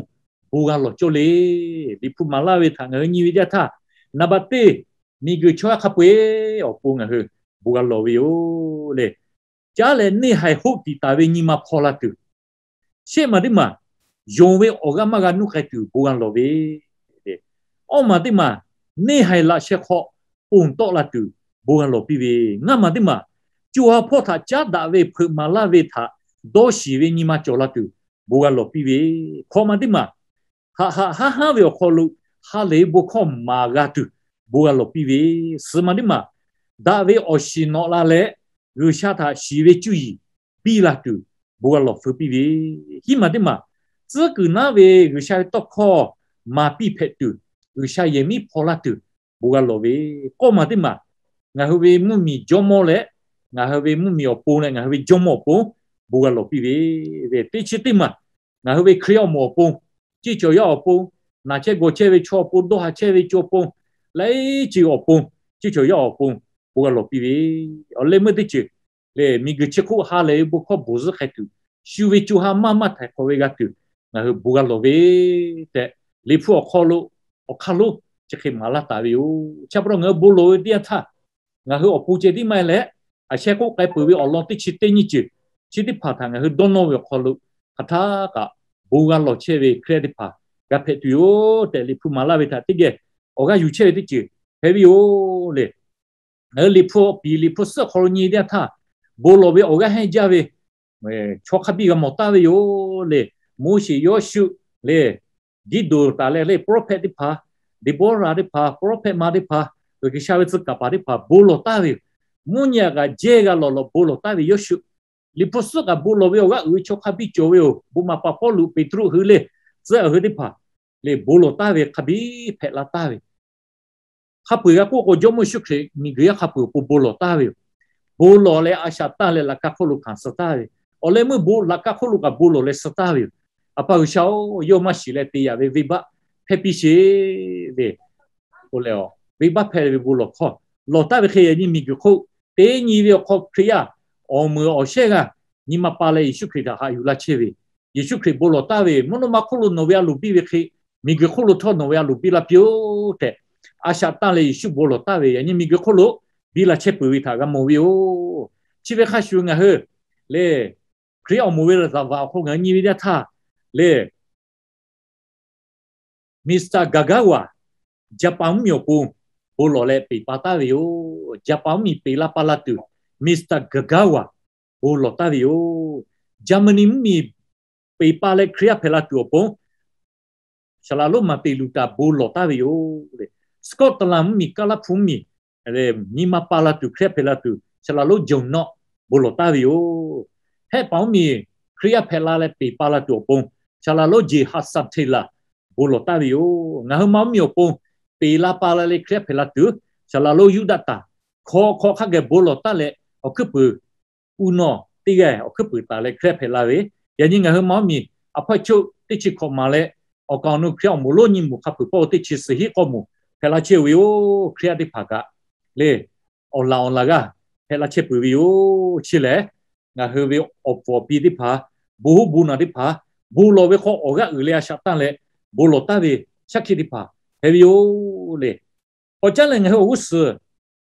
bon g'a lawˬ cawˇ le. Liꞈ hpu maˍ laˇ ve htaꞈ ngaˬ hui nyi ve teˇ yanˇ htaˇ, naˍ baꞈ teˇ, miˬguiˬ chaw yaˇ hk'a peu-eˬ awˬ pon ngaˬ hui bon g'a lawˬ ve yoˬ le. Caˉ leh neˇ haiˬ hoˆ tiꞈ taˍ ve nyi ma hpaw la tuˬ, shehˆ maˬ teˇ maˬ, yonˍ ve awˬ g'aˇ maˇ g'a nuˇ k'ai tuˬ bon g'a lawˬ ve, awˇ maˬ teˇ maˬ, neˇ haiˬ laꞈ sheh hk'aw ponˬ tawˆ la tuˬ bon g'a lawˬ piˇ ve, ngaˇ maˬ teˇ maˬ, co ha hpawˇ htaꞈ caˉ daꞈ ve hpeuꞈ maˍ laˇ ve htaꞈ dawˇ shiˍ ve nyi ma cawˬ la tuˬ bon g'a lawˬ piˇ ve, hkawꞈ maˬ teˇ maˬ, haꞈ haꞈ haˉ haˉ ve awˬ hk'aw lo ha lehˬ ve bon hkawˇ maˍ g'a tuˬ bon g'a lawˬ piˇ ve, suhˍ maˬ teˇ maˬ, daꞈ ve awˬ shiˍ nawꞈ la leh G'uiˬsha htaꞈ shiˍ ve cuˇ yiˍ biˇ la tuˬ bon g'a lawˬ feu piˇ ve, hiˉ maˬ teˇ maˬ, tcuhˉ kuiˬ naˉ ve G'uiˬsha ve tawˇ hkawˇ maˍ piˇ hpehꞈ tuˬ, G'uiˬsha yehˬ miˉ hpaw laˇ tuˬ bon g'a lawˬ ve, k'awˇ maˬ teˇ maˬ, ngaˬ hui ve mvuhˇmiˬ jawˇmawˇ leh ngaˬ hui ve mvuhˇmiˬ awˬ pon leh ngaˬ hui ve jawˇmawˇ awˬ pon bon g'a lawˬ piˇ ve, ve teˇ chi teˇ maˬ, ngaˬ hui ve Hkriꞈ awˬ moˍ awˬ pon, ceˇ cawˬ yaˇ awˬ pon, naˬ chehˇ gawˬ chehˇ ve chaw awˬ pon, dawˇ ha chehˇ ve chaw awˬ pon, laiˉ ceuˬ awˬ pon, ceˇ cawˬ yaˇ awˬ pon bon g'a lawˬ piˇ ve, awˬ leh meuˇ teˇ ceuˬ lehˬ, miˬguiˬ chi hk'oˆ ha lehˬ ve bon hkawˇ bvuhˬ zuhˆ k'ai tuˬ, shu ve co ha maˇ maˇ htaiˍ hk'awꞈ ve g'a tuˬ, ngaˬ hui bon g'a lawˬ ve tehꞈ, Liꞈ hpu awˬ hk'aw lo awˬ hk'aˇ lonˉ chi hk'e maˍ laˇ taˍ ve yoˬ. Chi pa taw ngaˬ hui bon lawˬ ve teˇ yanˇ htaˇ, ngaˬ hui awˬ pon ceh tiˉ maˇ heˆ leh, aˬ sheh k'oˆ k'ai peuˬ ve awˬ lawn teˇ chi teˇ nyiˇ ceuˬ chi teˇ hpaˍ htaꞈ ngaˬ hui dawˇ nawˇ ve awˬ hk'aw lo, hk'aˬ htaˇ kaꞈ bon g'a lawˬ chehˇ ve Hkriꞈ yaˇ teˇ hpaˍ g'a hpehꞈ tuˬ yoˬ tehꞈ, Liꞈ hpu maˍ laˇ ve htaꞈ teˇ geh awˬ g'aˇ yuˬ chehˇ ve teˇ ceuˬ hpehꞈ ve yoˬ le. Ngaˬ hui Liꞈ hpu piˍ Liꞈ hpu suhˉ hk'aw lo nyi teˇ yanˇ htaˇ, bon lawˬ ve awˬ g'aˇ hehnˇ jaˇ ve chaw hk'a biˇ g'a mawˬ taˍ ve yoˬ le. Moˉseˍ, Yawˇshuˆ le, Giˇdeˍonˍ taˍ leh le, prophet teˇ hpaˍ, Deˍbawˇraˍ teˇ hpaˍ, prophet ma teˇ hpaˍ, G'uiˬsha ve tcuh kaˍ paˍ teˇ hpaˍ bon lawˬ taˍ ve yoˬ. Mvuhˇ nyi aꞈ kaꞈ jehˇ g'a lawˬ lawˬ bon lawˬ taˍ ve Yawˇshuˆ Liꞈ hpu suhˉ kaꞈ bon lawˬ ve awˬ g'aˇ uiˍ ve chaw hk'a biˇ cawˬ ve yoˬ. Bon maˍ paˍ Pawˇluꞈ, Peˍtruˆ hui le, tcuh aˬ hui teˇ hpaˍ le bon lawˬ taˍ ve hk'a biˇ hpehꞈ la taˍ ve. Hk'a peu-eˬ g'a k'oˆ k'o, Jawˇmawˇ Yeˍsuˆ Hkriꞈ miˬguiˬ yaˇ hk'a peu-eˬ awˬ pon bon lawˬ taˍ ve yoˬ. Bon lawˬ leh a shaꞈ tanˇ leh laꞈ ka hk'oˆ lo hkanˍ suh taˍ ve yoˬ. Awˬ leh meuˇ bon laꞈ ka hk'oˆ lo kaꞈ bon lawˬ leh suh taˍ ve yoˬ. A pa G'uiˬsha-oˬ, yawˇ maˇ shiˍ leh te yaꞈ ve venˇbaˆ hpehˇ piˇ sheˍ ve, k'oˆ leh, venˇbaˆ hpehˇ ve bon lawˬ hkawˇ lawˬ taˍ ve hk'e, yaꞈ nyi miˬguiˬ hk'oˆ teˇ nyi ve awˬ hk'aw Hkriꞈ yaˇ awˬ meuˍ awˬ shehˇ g'aˇ nyi ma pa leh Yeˍsuˆ Hkriꞈ htaꞈ haꞈ yuˬ laˇ chehˇ ve, Yeˍsuˆ Hkriꞈ bon lawˬ taˍ ve, mvuhˇ naw ma hk'oˆ lo nawˬ ve a loˍ biˇ ve hk'e, miˬguiˬ hk'oˆ lo htawˇ nawˬ ve a loˍ biˇ laˇ piˇ-oˆ tehꞈ, a shaꞈ tanˇ leh Yeˍsuˆ bon lawˬ taˍ ve, yaꞈ nyi miˬguiˬ hk'oˆ lo biˇ la chehˇ peuˬ ve htaꞈ g'a mawˬ ve yoˬ. Chi ve hk'a shuˍ ngaˬ hui le, Hkriꞈ awˬ moˍ ve laˍzaˍvaˍ awˬ hk'aw ngaˬ hui nyi ve teˇ yanˇ htaˇ le, Mister Kagawa, Japan mvuhˇmiˬ awˬ pon bon lawˬ leh peˬ pa taˍ ve yoˬ. Japan mvuhˇmiˬ peˬ la pa la tuˬ, Mister Kagawa bon lawˬ taˍ ve yoˬ. Jaˍmaˍniˆ mvuhˇmiˬ peˬ pa leh Hkriꞈ yaˇ hpehꞈ la tuˬ awˬ pon, Saˍlaˍ lonˉ Maˍteˍ Luˍtaˍ bon lawˬ taˍ ve yoˬ. Scotland mvuhˇmiˬ, Kaˉlaˇ hpu mvuhˇmiˬ nyi ma pa la tuˬ, Hkriꞈ yaˇ hpehꞈ la tuˬ, Saˍlaˍ lonˉ John Knox bon lawˬ taˍ ve yoˬ. Hehˆ paˍ mvuhˇmiˬ Hkriꞈ yaˇ hpehꞈ la leh peˬ pa la tuˬ awˬ pon, Saˍlaˍ lonˉ J Hudson Taylor bon lawˬ taˍ ve yoˬ. Ngaˬ hui ma mvuhˇmiˬ awˬ pon peˬ la pa la leh Hkriꞈ yaˇ hpehꞈ la tuˬ, Saˍlaˍ lonˉ Yuˇdaꞈtanˍ hk'aw hk'aw hk'a geh bon lawˬ taˍ leh, awˬ hkuiˉ puiˍ uˇ nawˬ teˇ g'aˇ awˬ hkuiˉ puiˍ taˍ leh Hkriꞈ yaˇ hpehꞈ la ve, yaꞈ nyi ngaˬ hui ma mvuhˇmiˬ a hpawˇ choˆ teˇ chi hkawꞈ maˍ leh, awˬ kaˍ awˬ nu Hkriꞈ yaˇ awˬ moˍ lonˉ nyi muˬ hk'a peuˬ pawˆ teˇ chi suhˍ hiˆ k'awˇ moˍ hpehꞈ la chehˇ ve yoˬ. Hkriꞈ yaˇ teˇ hpaˍ kaꞈ le, awˬ laˬ awˬ laˬ g'aˇ hpehꞈ la chehˇ peuˬ ve yoˬ. Chi lehˬ, ngaˬ hui ve awˬ puˍ awˬ pi teˇ hpaˍ, bon hoˉ bon naˬ teˇ hpaˍ, bon lawˬ ve hk'aw awˬ g'aˇ uiˍ leh a shaꞈ tanˇ leh bon lawˬ taˍ ve shaˉ hkiˆ teˇ hpaˍ hpehꞈ ve yoˬ le. K'awꞈ caˉ leh ngaˬ hui awˬ g'uˇ suhˍ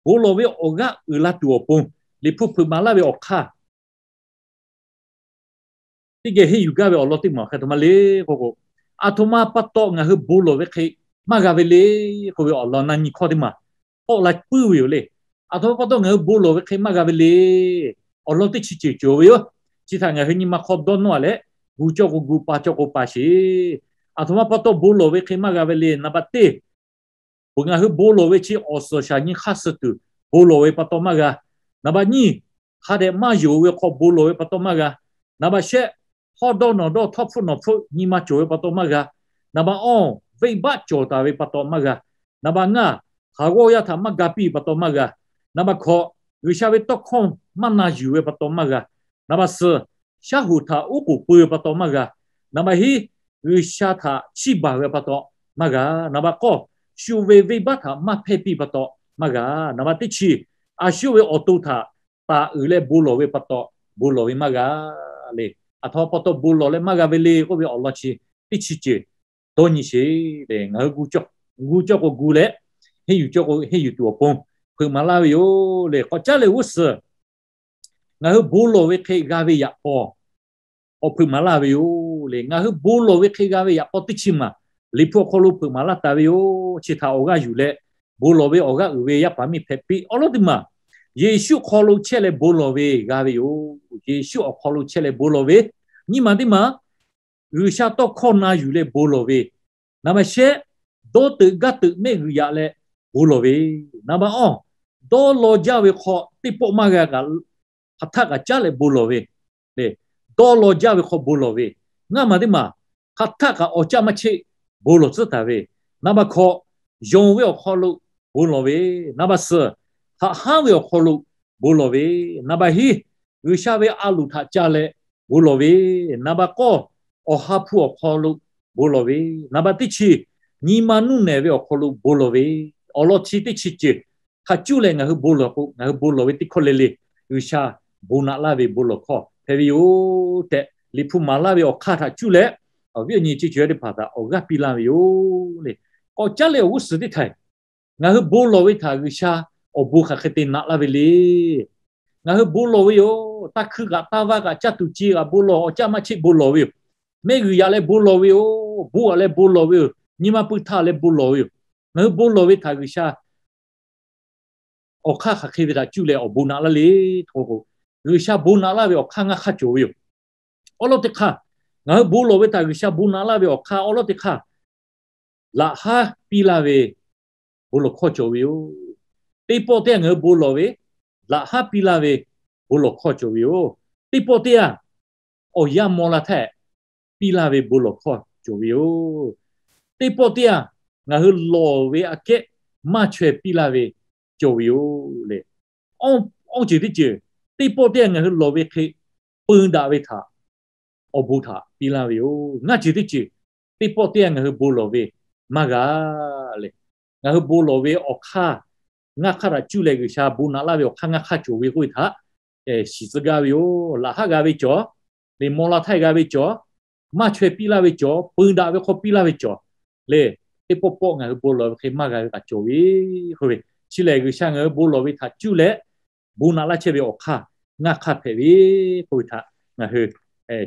bon lawˬ ve awˬ g'aˇ uiˍ la tuˬ awˬ pon, Liꞈ hpu hpeuꞈ maˍ laˇ ve awˬ hk'aˇ teˇ geh henˇ yuˬ gaˇ ve awˬ lawn teˇ maˬ hk'e aˬ htoꞈ ma le k'oˆ k'o, aˬ htoꞈ ma pa taw ngaˬ hui bon lawˬ ve hk'e maˇ g'a ve le k'oˆ ve awˬ lawn na nyi hkawˇ teˇ maˬ k'awꞈ la puiˉ ve yoˬ le. Aˬ htoꞈ ma pa taw ngaˬ hui bon lawˬ ve hk'e maˇ g'a ve le. Awˬ lawn teˇ chi ceuˬ cawˬ ve yoˬ. Chi htaꞈ ngaˬ hui nyi ma hk'aw dawˇ nawˇ leh, gu cawˇ k'o gu, pa cawˇ k'o pa sheˍ. Aˬ htoꞈ ma pa taw bon lawˬ ve hk'e maˇ g'a ve le. Naˍ baꞈ teˇ, peuˬ ngaˬ hui bon lawˬ ve chi awˬ suhˍ shaˍ nyi hk'aˇ suh tuˬ bon lawˬ ve pa taw maˇ g'a. Naˍ baꞈ nyiˇ, hk'a dehꞈ maˇ yonˍ ve hk'aw bon lawˬ ve pa taw maˇ g'a. Naˍ baꞈ shehˆ, hawˉ dawˇ nawˬ dawˇ, htawˇ hpfuhˆ nawˬ hpfuhˆ nyi ma cawˬ ve pa taw maˇ g'a. Naˍ baꞈ awˇ, venˇbaˆ cawˬ taˍ ve pa taw maˇ g'a. Naˍ baꞈ ngaˇ, haˍ g'awˇ yaˇ htaꞈ maˇ ga piˇ ve pa taw maˇ g'a. Naˍ baꞈ hkawꞈ, G'uiˬsha ve tawˇ hkawˇ maˇ na yuˬ ve pa taw maˇ g'a. Naˍ baꞈ suhˍ, shaˉ hoꞈ htaꞈ oˉ k'oˍ peu ve pa taw maˇ g'a. Naˍ baꞈ hiˉ, G'uiˬsha htaꞈ chiˇ baˬ ve pa taw maˇ g'a. Naˍ baꞈ k'awˇ, shu ve venˇbaˆ htaꞈ maˇ hpehˇ piˇ pa taw maˇ g'a. Naˍ baꞈ teˇ chi, a shu ve awˬ to htaꞈ taˍ uiˍ leh bon lawˬ ve pa taw bon lawˬ ve maˇ g'a le. Aˬ htoꞈ ma pa taw bon lawˬ leh maˇ g'a ve le k'oˆ ve awˬ lawn chi teˇ chi ceuˬ dawˇ nyi sheˍ le. Ngaˬ hui gu cawˇ k'o gu leh, henˇ yuˬ cawˇ k'o henˇ yuˬ tuˬ awˬ pon hpeuꞈ maˍ laˇ ve yoˬ le. K'awꞈ caˉ leh g'uˇ suhˍ ngaˬ hui bon lawˬ ve hk'e g'a ve yaꞈ k'aw k'awꞈ hpeuꞈ maˍ laˇ ve yoˬ le. Ngaˬ hui bon lawˬ ve hk'e g'a ve yaꞈ k'aw teˇ chi maˬ Liꞈ hpu awˬ hk'aw lo hpeuꞈ maˍ laˇ taˍ ve yoˬ. Chi htaꞈ awˬ g'aˇ yuˬ leh bon lawˬ ve awˬ g'aˇ uiˍ ve yaˇ paˍ miˇ hpehꞈ piˇ. Awˬ lawn teˇ maˬ, Yeˍsuˆ hk'aw lo chehˇ leh bon lawˬ ve g'a ve yoˬ. Yeˍsuˆ awˬ hk'aw lo chehˇ leh bon lawˬ ve. Nyiˇ maˬ teˇ maˬ, G'uiˬsha tawˇ hkawˇ na yuˬ leh bon lawˬ ve. Naˍ baꞈ shehˆ, dawˇ teuꞈ gaˇ teuꞈ mehˆ g'uiˬ yaꞈ leh bon lawˬ ve. Naˍ baꞈ awˇ, dawˇ law jaˇ ve hk'aw teˇ pawˆ maˇ g'a kaꞈ, hk'aˬ htaˆ kaꞈ caˉ leh bon lawˬ ve. Dawˇ law jaˇ ve hk'aw bon lawˬ ve. Ngaˇ maˬ teˇ maˬ, hk'aˬ htaˆ kaꞈ awˬ caˇ maˇ cheˆ bon lawˬ tcuhˉ taˍ ve. Naˍ baꞈ hkawꞈ, yonˍ ve awˬ hk'aw lo bon lawˬ ve. Naˍ baꞈ suhˍ, haꞈ hanˉ ve awˬ hk'aw lo bon lawˬ ve. Naˍ baꞈ hiˉ, G'uiˬsha ve a loˍ htaꞈ ca leh bon lawˬ ve. Naˍ baꞈ k'awˇ, awˬ ha hpu awˬ hk'aw lo bon lawˬ ve. Naˍ baꞈ teˇ chi, nyi ma nuˇ nehˬ ve awˬ hk'aw lo bon lawˬ ve. Awˬ lawn chi teˇ chi ceuˬ htaꞈ cuˇ leh ngaˬ hui bon lawˬ k'o, ngaˬ hui bon lawˬ ve teˇ hkawˇ le le, G'uiˬsha bon naꞈ laˇ ve bon lawˬ hkawˇ hpehꞈ ve yoˬ tehꞈ, Liꞈ hpu maˍ laˇ ve awˬ hk'aˇ htaꞈ cuˇ leh, awˬ viˉ awˬ nyi chi ceuˬ teˇ hpaˍ htaꞈ awˬ g'aˇ piˇ laˇ ve yoˬ le. K'awꞈ caˉ leh awˬ g'uˇ suhˍ teˇ htaiꞈ, ngaˬ hui bon lawˬ ve htaꞈ G'uiˬsha awˬ bon hk'aˬ hk'e te naꞈ laˇ ve le. Ngaˬ hui bon lawˬ ve yoˬ. Taˇ hkui kaꞈ taˇ vaˇ kaꞈ caˇ tuˬ ce kaꞈ bon lawˬ, awˬ caˇ maˇ cheˆ bon lawˬ ve yoˬ. Mehˆ g'uiˬ yaꞈ leh bon lawˬ ve yoˬ. Bon aꞈ leh bon lawˬ ve yoˬ. Nyi ma pui htaˇ leh bon lawˬ ve yoˬ. Ngaˬ hui bon lawˬ ve htaꞈ G'uiˬsha awˬ hk'aˇ hk'aˬ hk'e ve htaꞈ cuˇ leh awˬ bon naꞈ laˇ le. G'uiˬsha bon naꞈ laˇ ve awˬ hk'aˇ ngaˇ hk'aˇ cawˬ ve yoˬ. Awˉ lawˉ teˇ hk'aˇ, ngaˬ hui bon lawˬ ve htaꞈ G'uiˬsha bon naꞈ laˇ ve awˬ hk'aˇ awˉ lawˉ teˇ hk'aˇ, laꞈ haˉ piˇ laˇ ve bon lawˬ hkawˇ cawˬ ve yoˬ. Teˇ pawˆ teˇ ngaˬ hui bon lawˬ ve, laꞈ haˉ piˇ laˇ ve bon lawˬ hkawˇ cawˬ ve yoˬ. Teˇ pawˆ teˇ yanˇ, awˬ yanˇ maw la htaˇ piˇ laˇ ve bon lawˬ hkawˇ cawˬ ve yoˬ. Teˇ pawˆ teˇ yanˇ, ngaˬ hui lawˬ ve aꞈ kehˉ maˇ chaweh piˇ laˇ ve cawˬ ve yoˬ le. Awˇ ceuˬ teˇ ceuˬ, teˇ pawˆ teˇ yanˇ ngaˬ hui lawˬ ve hk'e peu daꞈ ve htaꞈ awˬ bon htaꞈ piˇ laˇ ve yoˬ. Ngaˇ ceuˬ teˇ ceuˬ, teˇ pawˆ teˇ yanˇ ngaˬ hui bon lawˬ ve maˇ g'a le. Ngaˬ hui bon lawˬ ve awˬ hk'aˇ ngaˇ hk'aˇ htaꞈ cuˇ leh G'uiˬsha bon naꞈ laˇ ve awˬ hk'aˇ ngaˇ hk'aˇ cawˬ ve k'oˆ ve htaꞈ shiˍ tcuh gaˇ ve yoˬ. Laꞈ haˉ g'a ve cawˬ, le maw la htaˇ g'a ve cawˬ, maˇ chaweh piˇ laˇ ve cawˬ, peu daꞈ ve hk'aw piˇ laˇ ve cawˬ le. Teˇ pawˆ pawˆ ngaˬ hui bon lawˬ ve hk'e maˇ g'a ve kaꞈ cawˬ ve k'oˆ ve, chi lehˬ G'uiˬsha ngaˬ hui bon lawˬ ve htaꞈ cuˇ leh bon naꞈ laˇ chehˇ ve awˬ hk'aˇ ngaˇ hk'aˇ hpehꞈ ve k'oˆ ve htaꞈ ngaˬ hui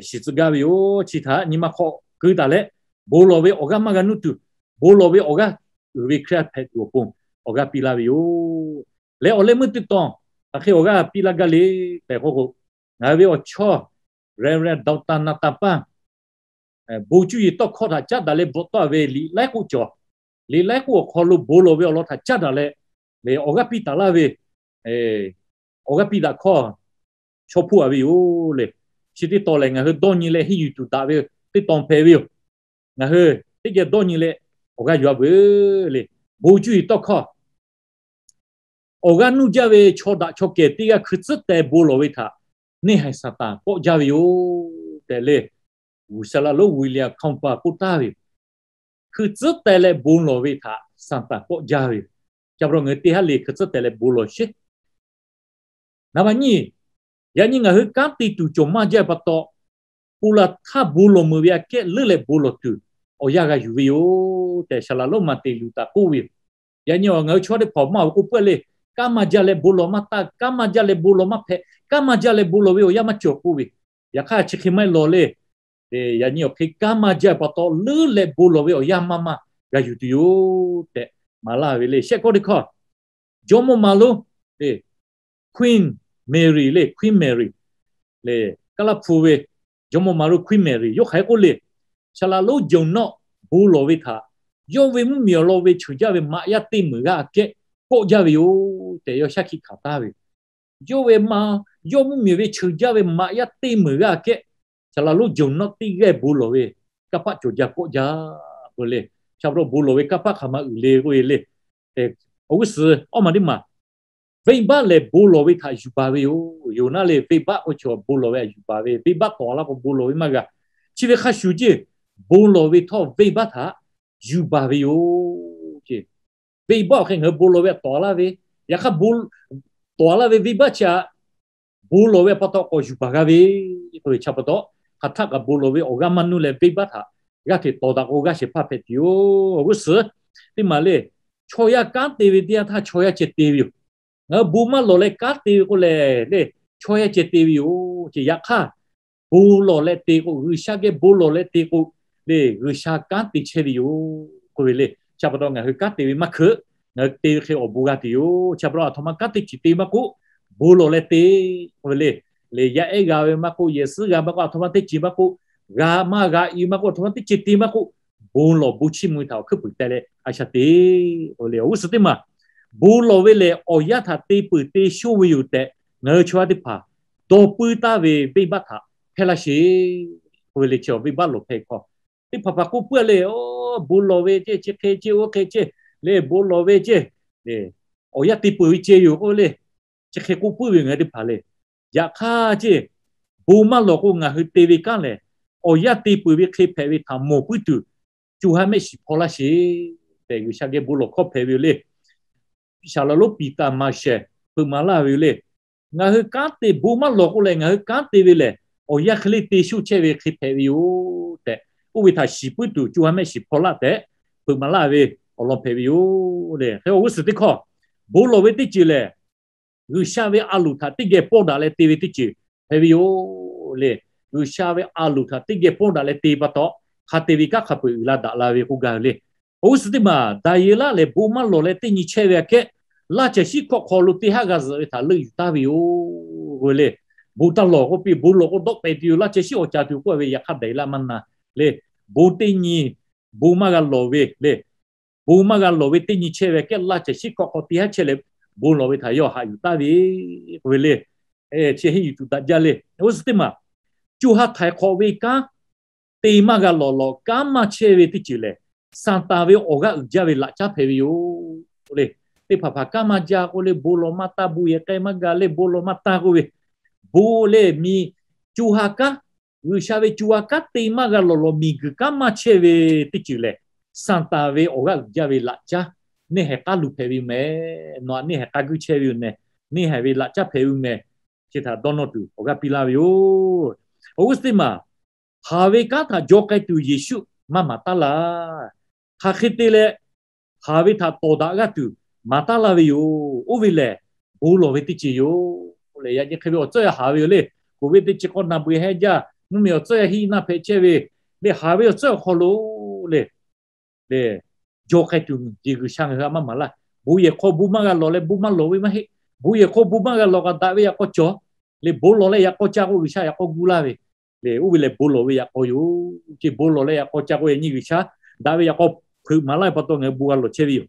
shiˍ tcuh gaˇ ve yoˬ. Chi htaꞈ nyi ma hk'aw keu taˍ leh, bon lawˬ ve awˬ g'aˇ maˇ g'a nuˇ tuˬ, bon lawˬ ve awˬ g'aˇ uiˍ ve Hkriꞈ yaˇ hpehꞈ tuˬ awˬ pon awˬ g'aˇ piˇ laˇ ve yoˬ. Leh awˬ leh meuˇ teˇ tawn hk'aˬ hk'e awˬ g'aˇ piˇ laˇ gaˇ le tehꞈ k'oˆ k'o, ngaˬ hui ve awˬ chawˇ Reverend Doctor Naˍtaˍpaˇ bon cuˇ yiˍ tawˇ hkawˇ htaꞈ caˉ daꞈ leh bvuhꞈ tawˆ ve liꞈ laiˉ k'oˆ cawˬ. Liꞈ laiˉ k'oˆ awˬ hk'aw lo bon lawˬ ve awˬ lawn htaꞈ caˉ daꞈ leh, awˬ g'aˇ piˇ taˍ laˇ ve, awˬ g'aˇ piˇ daꞈ hkawˇ chaw hpuˇ a ve yoˬ le. Chi teˇ tawn lehˬ ngaˬ hui dawˇ nyi leh henˇ yuˬ tuˬ daꞈ ve teˇ tawn hpehꞈ ve yoˬ. Ngaˬ hui teˇ geh dawˇ nyi leh awˬ g'aˇ yuˬ a veuˬ le. Bon cuˇ yiˍ tawˇ hkawˇ awˬ g'aˇ nuˇ jaˇ ve chaw daꞈ chaw kehˬ teˇ g'aˇ hkui tcuhˉ teh bon lawˬ ve htaꞈ neˇ haiˬ Saˍtanˍ kawˆ jaˇ ve yoˬ tehꞈ le, G'uiˬsha laꞈ lonˉ William Cowper k'oˆ taˍ ve yoˬ. Hkui tcuhˉ teh leh bon lawˬ ve htaꞈ Saˍtanˍ kawˆ jaˇ ve yoˬ. Chi pa taw ngaˬ hui teˇ haˉ le hkui tcuhˉ teh leh bon lawˬ sheˍ. Naˍ baˬ nyiˇ, yaꞈ nyi ngaˬ hui kanˉ te tuˬ cawˬ maˇ jaˇ pa taw, ponˬ laˬ htaˇ bon lawˬ meuˍ ve aꞈ kehˉ leuˉ leh bon lawˬ tuˬ awˬ yanˇ g'a yuˬ ve yoˬ tehꞈ Saˍ laꞈ lonˉ Maˍteˍ Luˍtaˍ k'oˆ ve yoˬ. Yaꞈ nyi ngaˬ hui chaw teˇ hpaˍ maˇ awˬ k'oˆ peuˬ le, kanˉ maˇ jaˇ leh bon lawˬ maˇ taˇ, kanˉ maˇ jaˇ leh bon lawˬ maˇ hpehꞈ, kanˉ maˇ jaˇ leh bon lawˬ ve awˬ yanˇ maˇ cawˬ k'oˆ ve. Yaꞈ hk'aˇ chi hk'e maˇ heˆ lawˬ le. Yaꞈ nyi awˬ hk'e kanˉ maˇ jaˇ pa taw leuˉ leh bon lawˬ ve awˬ yanˇ maˇ maˇ g'a yuˬ tuˬ yoˬ tehꞈ maˍ laˇ ve le. Shehˆ kawˇ teˇ hkawˇ, Jawˇmawˇ Maˍ lonˉ, Queen Mary le, Queen Mary le, Kaˇlaˇ hpu ve Jawˇmawˇ Maˍ lonˉ Queen Mary yawˇ hk'aˬ hk'e k'oˆ le, Saˍ laꞈ lonˉ jeuˬ nawˆ bon lawˬ ve htaꞈ yawˇ ve mvuhˇmiˬ awˬ lawn ve cheuˬ jaˇ ve maꞈ yaˇ teˇ meunˍ g'aˇ aꞈ kehˉ kawˆ jaˇ ve yoˬ tehꞈ yawˇ shaˉ hkiˆ hkanˍ taˍ ve yoˬ. Yawˇ ve ma, yawˇ mvuhˇmiˬ ve cheuˬ jaˇ ve maꞈ yaˇ teˇ meunˍ g'aˇ aꞈ kehˉ Saˍ laꞈ lonˉ jeuˬ nawˆ teˇ g'aˇ bon lawˬ ve kanˇ paˆ cawˬ jaˇ kawˆ jaˇ k'oˆ le. Chi pa taw bon lawˬ ve kanˇ paˆ hk'aˬ ma uiˍ le k'oˆ ve le. Awˬ g'uˇ suhˍ awˇ maˬ teˇ maˬ, venˇbaˆ lehˬ bon lawˬ ve htaꞈ yuˬ baˬ ve yoˬ. Yoˍnaˆ le venˇbaˆ k'o chaw bon lawˬ ve htaꞈ yuˬ baˬ ve, venˇbaˆ tawˍ laˇ k'o bon lawˬ ve maˇ g'a. Chi ve hk'a shuˍ ceˇ, bon lawˬ ve htawˇ venˇbaˆ htaꞈ yuˬ baˬ ve yoˬ ceˇ. Venˇbaˆ awˬ hk'e ngaˬ hui bon lawˬ ve htaꞈ tawˍ laˇ ve, yaꞈ hk'aˇ tawˍ laˇ ve venˇbaˆ chi htaꞈ bon lawˬ ve pa taw k'awꞈ yuˬ baˬ g'a ve k'oˆ ve. Chi pa taw hk'aˬ htaˆ kaꞈ bon lawˬ ve awˬ g'aˇ maˇ nuˇ leh venˇbaˆ htaꞈ g'aˇ hteꞈ tawˍ daꞈ k'o g'aˇ shehˍ hpaˇ hpehꞈ tuˬ yoˬ. Awˬ g'uˇ suhˍ teˇ maˬ le, chaw yaˇ kanˉ te ve teˇ yanˇ htaˇ chaw yaˇ ceh te ve yoˬ. Ngaˬ hui bon maˇ lawˬ leh kanˉ te ve k'o lehˬ le, chaw yaˇ ceh te ve yoˬ ceˇ. Yaꞈ hk'aˇ bon lawˬ leh te k'o, G'uiˬsha geh bon lawˬ leh te k'o le, G'uiˬsha kanˉ te chehˇ ve yoˬ k'oˆ ve le. Chi pa taw ngaˬ hui kanˉ te ve maˇ hkeuꞈ, ngaˬ hui te ve hk'e awˬ bon g'a tuˬ yoˬ. Chi pa taw aˬ htoꞈ ma kanˉ te chi te maˇ k'oˆ, bon lawˬ leh te k'oˆ ve le. Lehˬ yaˇ ehˉ g'a ve maˇ k'oˆ, yehˬ suhˉ g'a maˇ k'oˆ, aˬ htoꞈ ma teˇ ceuˬ maˇ k'oˆ, g'a maˇ g'a i maˇ k'oˆ, aˬ htoꞈ ma teˇ ceuˬ te maˇ k'oˆ, bon lawˬ bon chiˇ mvuh htaꞈ awˬ hkuiˉ puiˍ teh leh a shaꞈ te k'oˆ ve le. Awˬ g'uˇ suhˍ teˇ maˬ, bon lawˬ ve lehˬ awˬ yanˇ htaꞈ te peuˬ te shonˇ ve yoˬ tehꞈ ngaˬ hui chaw yaˇ teˇ hpaˍ dawˇ puiˉ taˍ ve venˇbaˆ htaꞈ hpehˇ laˇ sheˍ k'oˆ ve le. Chi venˇbaˆ lawˬ hpehˇ hkawˇ teˇ hpaˍ hpaˍ k'oˆ puiˉ le, bon lawˬ ve ceˇ, chi hk'e ceˇ, oˇ hk'e ceˇ le, bon lawˬ ve ceˇ, awˬ yanˇ te peuˬ ve ceh yoˬ k'oˆ ve le. Chi hk'e k'oˆ puiˉ ve ngaˬ hui teˇ hpaˍ le. Yaꞈ hk'aˇ ceˇ, bon maˇ lawˬ k'o ngaˬ hui te ve kanˉ lehˬ, awˬ yanˇ te peuˬ ve hk'e hpehꞈ ve htaꞈ mawˬ puiˉ tuˬ, co ha mehˆ shiˍ hpaw laˇ sheˍ tehꞈ G'uiˬsha geh bon lawˬ hkawˇ hpehꞈ ve yoˬ le. Saˍ laꞈ lonˉ Peter Marshall hpeuꞈ maˍ laˇ ve yoˬ le. Ngaˬ hui kanˉ te bon maˇ lawˬ k'o lehˬ, ngaˬ hui kanˉ te ve lehˬ, awˬ yanˇ hk'e le te shonˇ chehˇ ve hk'e hpehꞈ ve yoˬ tehꞈ, oˇ ve htaꞈ shiˍ puiˉ tuˬ co ha mehˆ shiˍ hpaw laˇ tehꞈ hpeuꞈ maˍ laˇ ve awˬ lawn hpehꞈ ve yoˬ le. Hk'e awˬ g'uˇ suhˍ teˇ hkawˇ, bon lawˬ ve teˇ ceuˬ lehˬ, G'uiˬsha ve a loˍ htaꞈ teˇ geh pawˇ daꞈ leh te ve teˇ ceuˬ hpehꞈ ve yoˬ le. G'uiˬsha ve a loˍ htaꞈ teˇ geh pawˇ daꞈ leh te pa taw, hk'a te ve kanˉ hk'a peuˬ uiˍ la daꞈ la ve k'oˆ gaˇ ve le. Awˬ g'uˇ suhˍ teˇ maˬ, Daˍyeˍlaˆ lehˬ bon maˇ lawˬ leh teˇ nyi chehˇ ve aꞈ kehˉ, laˇ caˬ shiˉ hkawꞈ hk'aw lo teˇ haˉ g'a zuhꞈ ve htaꞈ leuˆ yuˬ taˍ ve yoˬ k'oˆ ve le. Bon taˇ lawˬ k'oˆ piˇ, bon lawˬ k'o dawˆ pehˍ tuˬ yoˬ, laˇ caˬ shiˉ awˬ caˍ tuˬ k'oˆ ve, yaꞈ hk'aˇ Daˍyeˍlaˆ maˇ na le. Bon teˇ nyi, bon maˇ g'a lawˬ ve le. Bon maˇ g'a lawˬ ve teˇ nyi chehˇ ve aꞈ kehˉ, laˇ caˬ shiˉ hkawꞈ hk'aw teˇ haˉ chehˇ leh bon lawˬ ve htaꞈ yawˇ haꞈ yuˬ taˍ ve k'oˆ ve le. Chi henˇ yuˬ tuˬ daꞈ jaˇ le. Oˇ suhˉ teˇ maˬ, co ha htaiˍ hk'awꞈ ve kanˉ te maˇ g'a lawˬ lawˬ kanˉ maˇ chehˇ ve teˇ ceuˬ lehˬ, Saˍtanˍ ve awˬ g'aˇ uiˍ jaˇ ve laꞈ caˉ hpehꞈ ve yoˬ le. Teˇ hpaˍ hpaˍ kanˉ maˇ jaˇ k'oˆ le, bon lawˬ maˇ taˇ, bon yehˬ k'ai maˇ gaˬ le, bon lawˬ maˇ taˇ k'oˆ ve, bon le mi, co ha kanˉ, G'uiˬsha ve co ha kanˉ te maˇ g'a lawˬ lawˬ miˬguiˬ kanˉ maˇ chehˇ ve teˇ ceuˬ lehˬ, Saˍtanˍ ve awˬ g'aˇ uiˍ jaˇ ve laꞈ caˉ, neˇ haiˬ k'aˉ luˬ hpehꞈ ve yoˬ mehˍ. Nawˬ aꞈ neˇ haiˬ k'aˉ guiˇ chehˇ ve yoˬ mehˍ. Neˇ haiˬ ve laꞈ caˉ hpehꞈ ve yoˬ mehˍ. Chi htaꞈ dawˇ nawˇ tuˬ awˬ g'aˇ piˇ laˇ ve yoˬ. Awˬ g'uˇ suhˉ teˇ maˬ, haˍ ve kanˉ htaꞈ jaw k'ai tuˬ Yeˍsuˆ maˇ maˍ taˉ laˇ. Hk'aˬ hk'e te leh haˍ ve htaꞈ tawˍ daꞈ g'aˇ tuˬ maˍ taˉ laˇ ve yoˬ. Oˇ ve lehˬ, bon lawˬ ve teˇ ceuˬ yoˬ le. Yaꞈ nyi hk'e ve awˬ tcuhˉ yaˇ haˍ ve yoˬ le. K'oˍ ve teˇ ceuˬ k'awꞈ naˬ beuˬ heh jaˇ, mvuhˇmiˬ awˬ tcuhˉ yaˇ hiˆ naˇ hpehꞈ chehˇ ve le, haˍ ve awˬ tcuhˉ awˬ hk'aw lo le, le, jaw k'ai tuˬ Yeˍsuˆ G'uiˬsha ngaˬ hui a maˇ maˍ laˇ. Bon yehˬ hk'aw bon maˇ g'a lawˬ leh bon maˇ lawˬ ve maˇ heˆ. Bon yehˬ hk'aw bon maˇ g'a lawˬ kaꞈ daꞈ ve yaꞈ k'aw cawˬ le. Bon lawˬ leh yaꞈ k'aw ca k'o G'uiˬsha yaꞈ k'aw gu laˇ ve le. Oˇ ve lehˬ bon lawˬ ve yaꞈ k'aw yoˬ. Chi bon lawˬ leh yaꞈ k'aw ca k'o yaꞈ nyi G'uiˬsha daꞈ ve yaꞈ k'aw hpeuꞈ maˍ laˇ ve pa taw ngaˬ hui bon g'a lawˬ chehˇ ve yoˬ.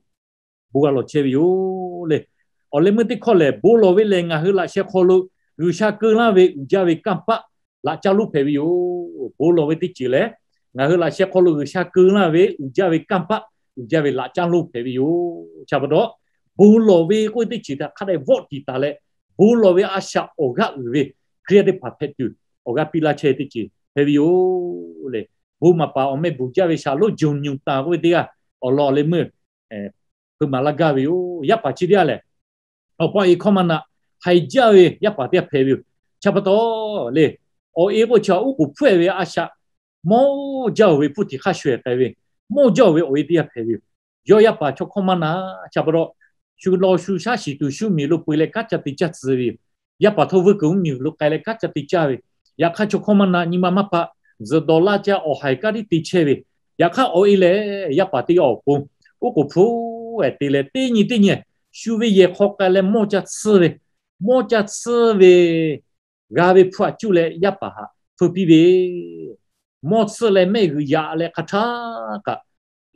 Bon g'a lawˬ chehˇ ve yoˬ le. Awˬ leh meuˇ teˇ hkawˇ lehˬ, bon lawˬ ve lehˬ ngaˬ hui laꞈ sheh hk'aw lo G'uiˬsha keu laˇ ve uiˍ jaˇ ve kanˇ paˆ laꞈ caˉ lonˉ hpehꞈ ve yoˬ. Bon lawˬ ve teˇ ceuˬ lehˬ, ngaˬ hui laꞈ sheh hk'aw lo G'uiˬsha keu laˇ ve uiˍ jaˇ ve kanˇ paˆ, uiˍ jaˇ ve laꞈ caˉ lonˉ hpehꞈ ve yoˬ. Chi pa taw, bon lawˬ ve k'oˆ ve teˇ ceuˬ htaꞈ hk'a dehꞈ vawˆ tiˍ taˍ leh, bon lawˬ ve a shaꞈ awˬ g'aˇ uiˍ ve Hkriꞈ yaˇ teˇ hpaˍ hpehꞈ tuˬ awˬ g'aˇ piˇ laˇ chehˇ teˇ ceuˬ hpehꞈ ve yoˬ le. Bon maˍ paˍ awˬ meh bvuhˬ jaˇ ve shaˍ lonˉ Jawˬ nyi taˍ k'oˆ ve teˇ g'aˇ awˬ lawn awˬ leh meuˇ hpeuꞈ maˍ laˇ gaˇ ve yoˬ. Yaˇ paˍ chi teˇ g'aˇ lehˬ, awˬ pa awˬ e hkawˇ maˇ na, haiˬ jaˇ ve yaˇ paˍ teˇ g'aˇ hpehꞈ ve yoˬ. Chi pa taw le, awˬ e k'oˆ chi uˉ k'oˍ hpfuhˇ ve a shaꞈ mawˇ jaˇ-oˬ ve hpuˇ tiˍ hk'aˇ sho-eˬ k'ai ve, mawˇ jaˇ-oˬ ve awˬ e teˇ g'aˇ hpehꞈ ve yoˬ. Yawˇ yaˇ paˍ chaw hkawˇ maˇ na, chi pa taw shu law shu shaˉ shiˍ tuˬ shu miˬ lo peu leh kanˉ ca te caˇ tcuh ve yoˬ. Yaˇ paˍ htawˇ vuiˇ kuiˬ mvuhˇmiˬ lo k'ai leh kanˉ ca te caˇ ve, yaꞈ hk'aˇ chaw hkawˇ maˇ na, nyi ma maˇ paˆ, tzuhˬ dawˬ laˇ caˇ awˬ haiˬ kaˇ tiˉ te chehˇ ve, yaꞈ hk'aˇ awˬ e lehˬ yaˇ paˍ teˇ g'aˇ awˬ pon uˉ k'oˍ hpfuhˇ-eˬ te leh teˇ nyi teˇ nyi shu ve yehˬ hk'aw k'ai leh mawˇ ca tsuhˇ ve, mawˇ ca tsuhˇ ve g'a ve hpu aꞈ cuˇ leh yaˇ paˍ htaꞈ hpfuhˇ piˇ ve, mawˇ tsuhˇ leh mehˆ g'uiˬ yaꞈ leh hk'a htaˇ kaꞈ,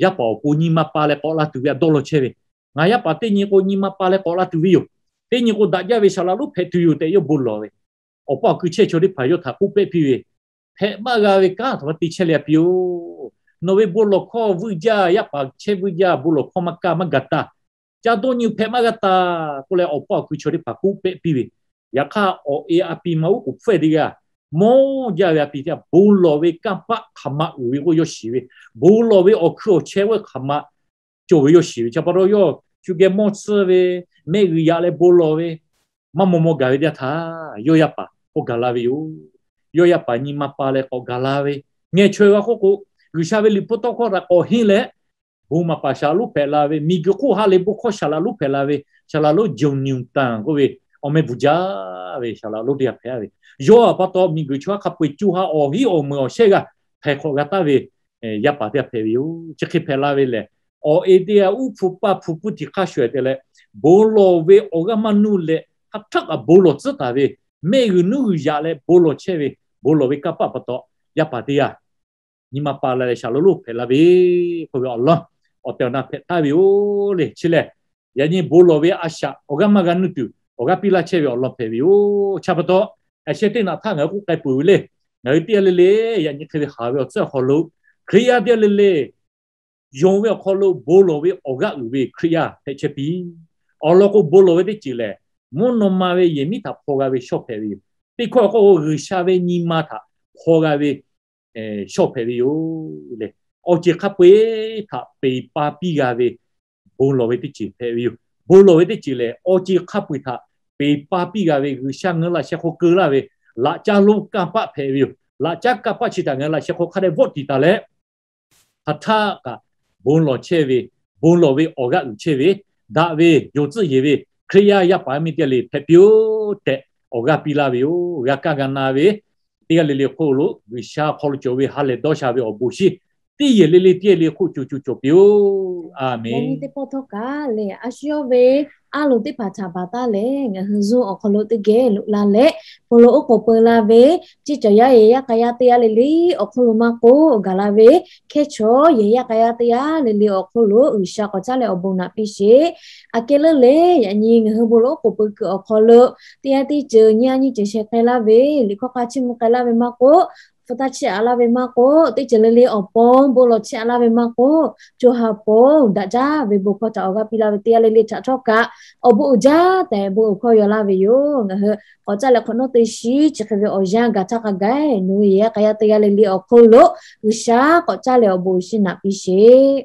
yaˇ paˍ awˬ pon nyi ma pa leh k'awꞈ la tuˬ ve htaꞈ dawˇ law chehˇ ve, ngaˬ yaˇ paˍ teˇ nyi k'o nyi ma pa leh k'awꞈ la tuˬ ve yoˬ. Teˇ nyi k'o daꞈ jaˇ ve shaˍ laꞈ lonˉ hpehꞈ tuˬ yoˬ tehꞈ yawˇ bon lawˬ ve, awˬ pa awˬ kui chehˇ chaw teˇ hpaˍ yawˇ htaꞈ k'oˆ pehˆ piˇ ve, hpehꞈ maˇ g'a ve kanˉ htaꞈ ma te chehˇ leh a piˇ-oˬ. Nawˬ ve bon lawˬ hkawˇ vuiˇ jaˇ, yaˇ paˍ chehˇ vuiˇ jaˇ, bon lawˬ hkawˇ maˇ kaˇ maˇ gaˬ taˇ, ca dawˇ nyi hpehꞈ maˇ g'a taˇ k'oˆ leh awˬ pa awˬ kui chaw teˇ hpaˍ k'oˆ pehˆ piˇ ve, yaꞈ hk'aˇ awˬ e a piˇ ma uˉ k'oˍ hpfuhˇ-eˬ teˇ g'aˇ mawˇ jaˇ ve a piˇ teˇ g'aˇ bon lawˬ ve kanˇ paˆ hk'aˬ ma uiˍ ve k'oˆ yawˇ shiˍ ve, bon lawˬ ve awˬ hkui awˬ chehˇ k'oˆ hk'aˬ ma cawˬ ve yawˇ shiˍ ve. Chi pa taw yawˇ shu geh mawˇ tsuhˇ ve, mehˆ g'uiˬ yaꞈ leh bon lawˬ ve, maˇ maw maw gaˬ ve teˇ g'aˇ htaꞈ yawˇ yaˇ paˍ k'awꞈ gaˬ la ve yoˬ. Yawˇ yaˇ paˍ nyi ma pa leh k'awꞈ gaˬ la ve, ngeh chaweh g'a k'oˆ k'o, G'uiˬsha ve liꞈ hpu tawˇ hkawˇ htaꞈ k'awꞈ henˇ leh, bon maˍ paˍ shaˍ lonˉ hpehꞈ la ve, miˬguiˬ hk'oˆ ha lehˬ bon hkawˇ shaˍ laꞈ lonˉ hpehꞈ la ve, shaˍ laꞈ lonˉ Jawˬ nyi taˍ k'oˆ ve, awˬ meh bvuhˬ jaˇ ve shaˍ laꞈ lonˉ teˇ g'aˇ hpehꞈ ve, yawˇ a pa taw miˬguiˬ chaw hk'a peu-eˬ co ha awˬ hiˉ awˬ meunˍ awˬ shehˇ g'a htaiˍ hk'awꞈ g'a taˍ ve yaˇ paˍ teˇ g'aˇ hpehꞈ ve yoˬ. Chi hk'e hpehꞈ la ve lehˬ, awˬ e teˇ g'aˇ uˉ hpu paˇ hpu puˇ tiꞈ hk'aˇ sho-eˬ te leh, bon lawˬ ve awˬ g'aˇ maˇ nuˇ leh hk'aˬ htaˆ kaꞈ bon lawˬ tcuhˉ taˍ ve, mehˆ g'uiˬ nuˇ g'uiˬ yaꞈ leh bon lawˬ chehˇ ve, bon lawˬ ve kanˇ paˆ pa taw, yaˇ paˍ teˇ g'aˇ nyi ma pa la leh shaˍ lonˉ lonˉ hpehꞈ la ve k'oˆ ve awˬ lawn awˬ tehˬ awˬ na hpehꞈ taˍ ve yoˬ le. Chi lehˬ, yaꞈ nyi bon lawˬ ve a shaꞈ awˬ g'aˇ maˇ g'a nuˇ tuˬ awˬ g'aˇ piˇ laˇ chehˇ ve awˬ lawn hpehꞈ ve yoˬ. Chi pa taw, a sheh teˇ naꞈ htaˇ ngaˬ hui k'oˆ k'ai peuˬ ve le. Ngaˬ hui teˇ g'aˇ le le yaꞈ nyi hk'e ve haˍ ve awˬ tcuhˉ awˬ hk'aw lo, Hkriꞈ yaˇ teˇ g'aˇ le le yonˍ ve awˬ hk'aw lo bon lawˬ ve awˬ g'aˇ uiˍ ve Hkriꞈ yaˇ hpehꞈ chehˇ piˇ. Awˬ lawn k'o, bon lawˬ ve teˇ ceuˬ lehˬ, mvuhˇ naw ma ve yehˬ miˉ htaꞈ hpaw g'a ve shawˇ hpehꞈ ve yoˬ. Teˇ hkawˇ k'o, G'uiˬsha ve nyi ma htaꞈ hpaw g'a ve shawˇ hpehꞈ ve yoˬ le. Awˬ ceuˬ hk'a peu-eˬ htaꞈ peˬ pa piˇ g'a ve bon lawˬ ve teˇ ceuˬ hpehꞈ ve yoˬ. Bon lawˬ ve teˇ ceuˬ lehˬ, awˬ ceuˬ hk'a peu-eˬ htaꞈ peˬ pa piˇ g'a ve G'uiˬsha ngaˬ hui laꞈ sheh hk'aw keu laˇ ve laꞈ caˉ lonˉ kanˇ paˆ hpehꞈ ve yoˬ. Laꞈ caˉ kanˇ paˆ chi htaꞈ ngaˬ hui laꞈ sheh hk'aw hk'a dehꞈ vawˆ tiˍ taˍ leh, hk'aˬ htaˆ kaꞈ bon lawˬ chehˇ ve, bon lawˬ ve awˬ g'aˇ uiˍ chehˇ ve, daꞈ ve, yonˍ tcuhˆ yeˬ ve Hkriꞈ yaˇ yaˇ paˍ yaˇ miˇ teˇ g'aˇ le hpehꞈ piˇ-oˆ tehꞈ awˬ g'aˇ piˇ laˇ ve yoˬ. G'a kaˇ g'a na ve teˇ g'aˇ le le hk'oˆ lo G'uiˬsha hk'aw lo cawˬ ve ha lehˬ dawˇ sha ve awˬ bon shinˉ teˇ yehˬ le le teˇ g'aˇ le hk'oˆ co co cawˬ piˇ-oˆ. A menˬ. Teˇ pawˆ htawˇ kaꞈ lehˬ, a shu yawˇ ve a loˍ teˇ hpaˍ htaꞈ baˬ taˉ leh, ngaˬ hui Zoom awˬ hk'aw lo teˇ geh loꞈ la leh, bon lawˬ oˉ k'oˍ peu la ve, ceˇ cawˬ yaˇ yehˬ yaˇ k'a yaˇ teˇ g'aˇ le le awˬ hk'oˆ lo maˇ k'oˆ, gaˬ la ve hkehˉ chaw yehˬ yaˇ k'a yaˇ teˇ g'aˇ le le awˬ hk'oˆ lo G'uiˬsha k'awꞈ caˉ leh awˬ bon naꞈ piˇ sheˍ. Aꞈ kehˉ leuˉ leh, yaꞈ nyi ngaˬ hui bon lawˬ oˉ k'oˍ peu kuiˬ awˬ hk'aw lo teˇ yanˇ teˇ ceuˬ nyiˇ yanˇ nyiˇ ceuˬ sheh k'ai laˇ ve, liꞈ hkawˇ k'a chiˇ mvuh k'ai laˇ ve maˇ k'oˆ, hpu taˇ chiˇ aꞈ laˇ ve maˇ k'oˆ, teˇ ceuˬ le le awˬ pon bon lawˬ chiˇ aꞈ laˇ ve maˇ k'oˆ, co ha pon daꞈ jaˇ ve bon hkawˇ htaꞈ awˬ g'aˇ piˇ laˇ ve teˇ g'aˇ le le htaꞈ htawˇ kaꞈ, awˬ bon uiˍ jaˇ tehꞈ bon uiˍ hkawˇ yaw laˇ ve yoˬ. Ngaˬ hui k'awꞈ caˇ leh hk'awꞈ nawˉ teˇ shiˉ chi hk'e ve awˬ yanˇ gaˬ htaˇ k'a gaˬ, nawˬ hui yehˬ yaˇ k'a yaˇ teˇ g'aˇ le le awˬ hk'oˆ lo G'uiˬsha k'awꞈ caˇ leh awˬ bon shiˍ naꞈ piˇ sheˍ.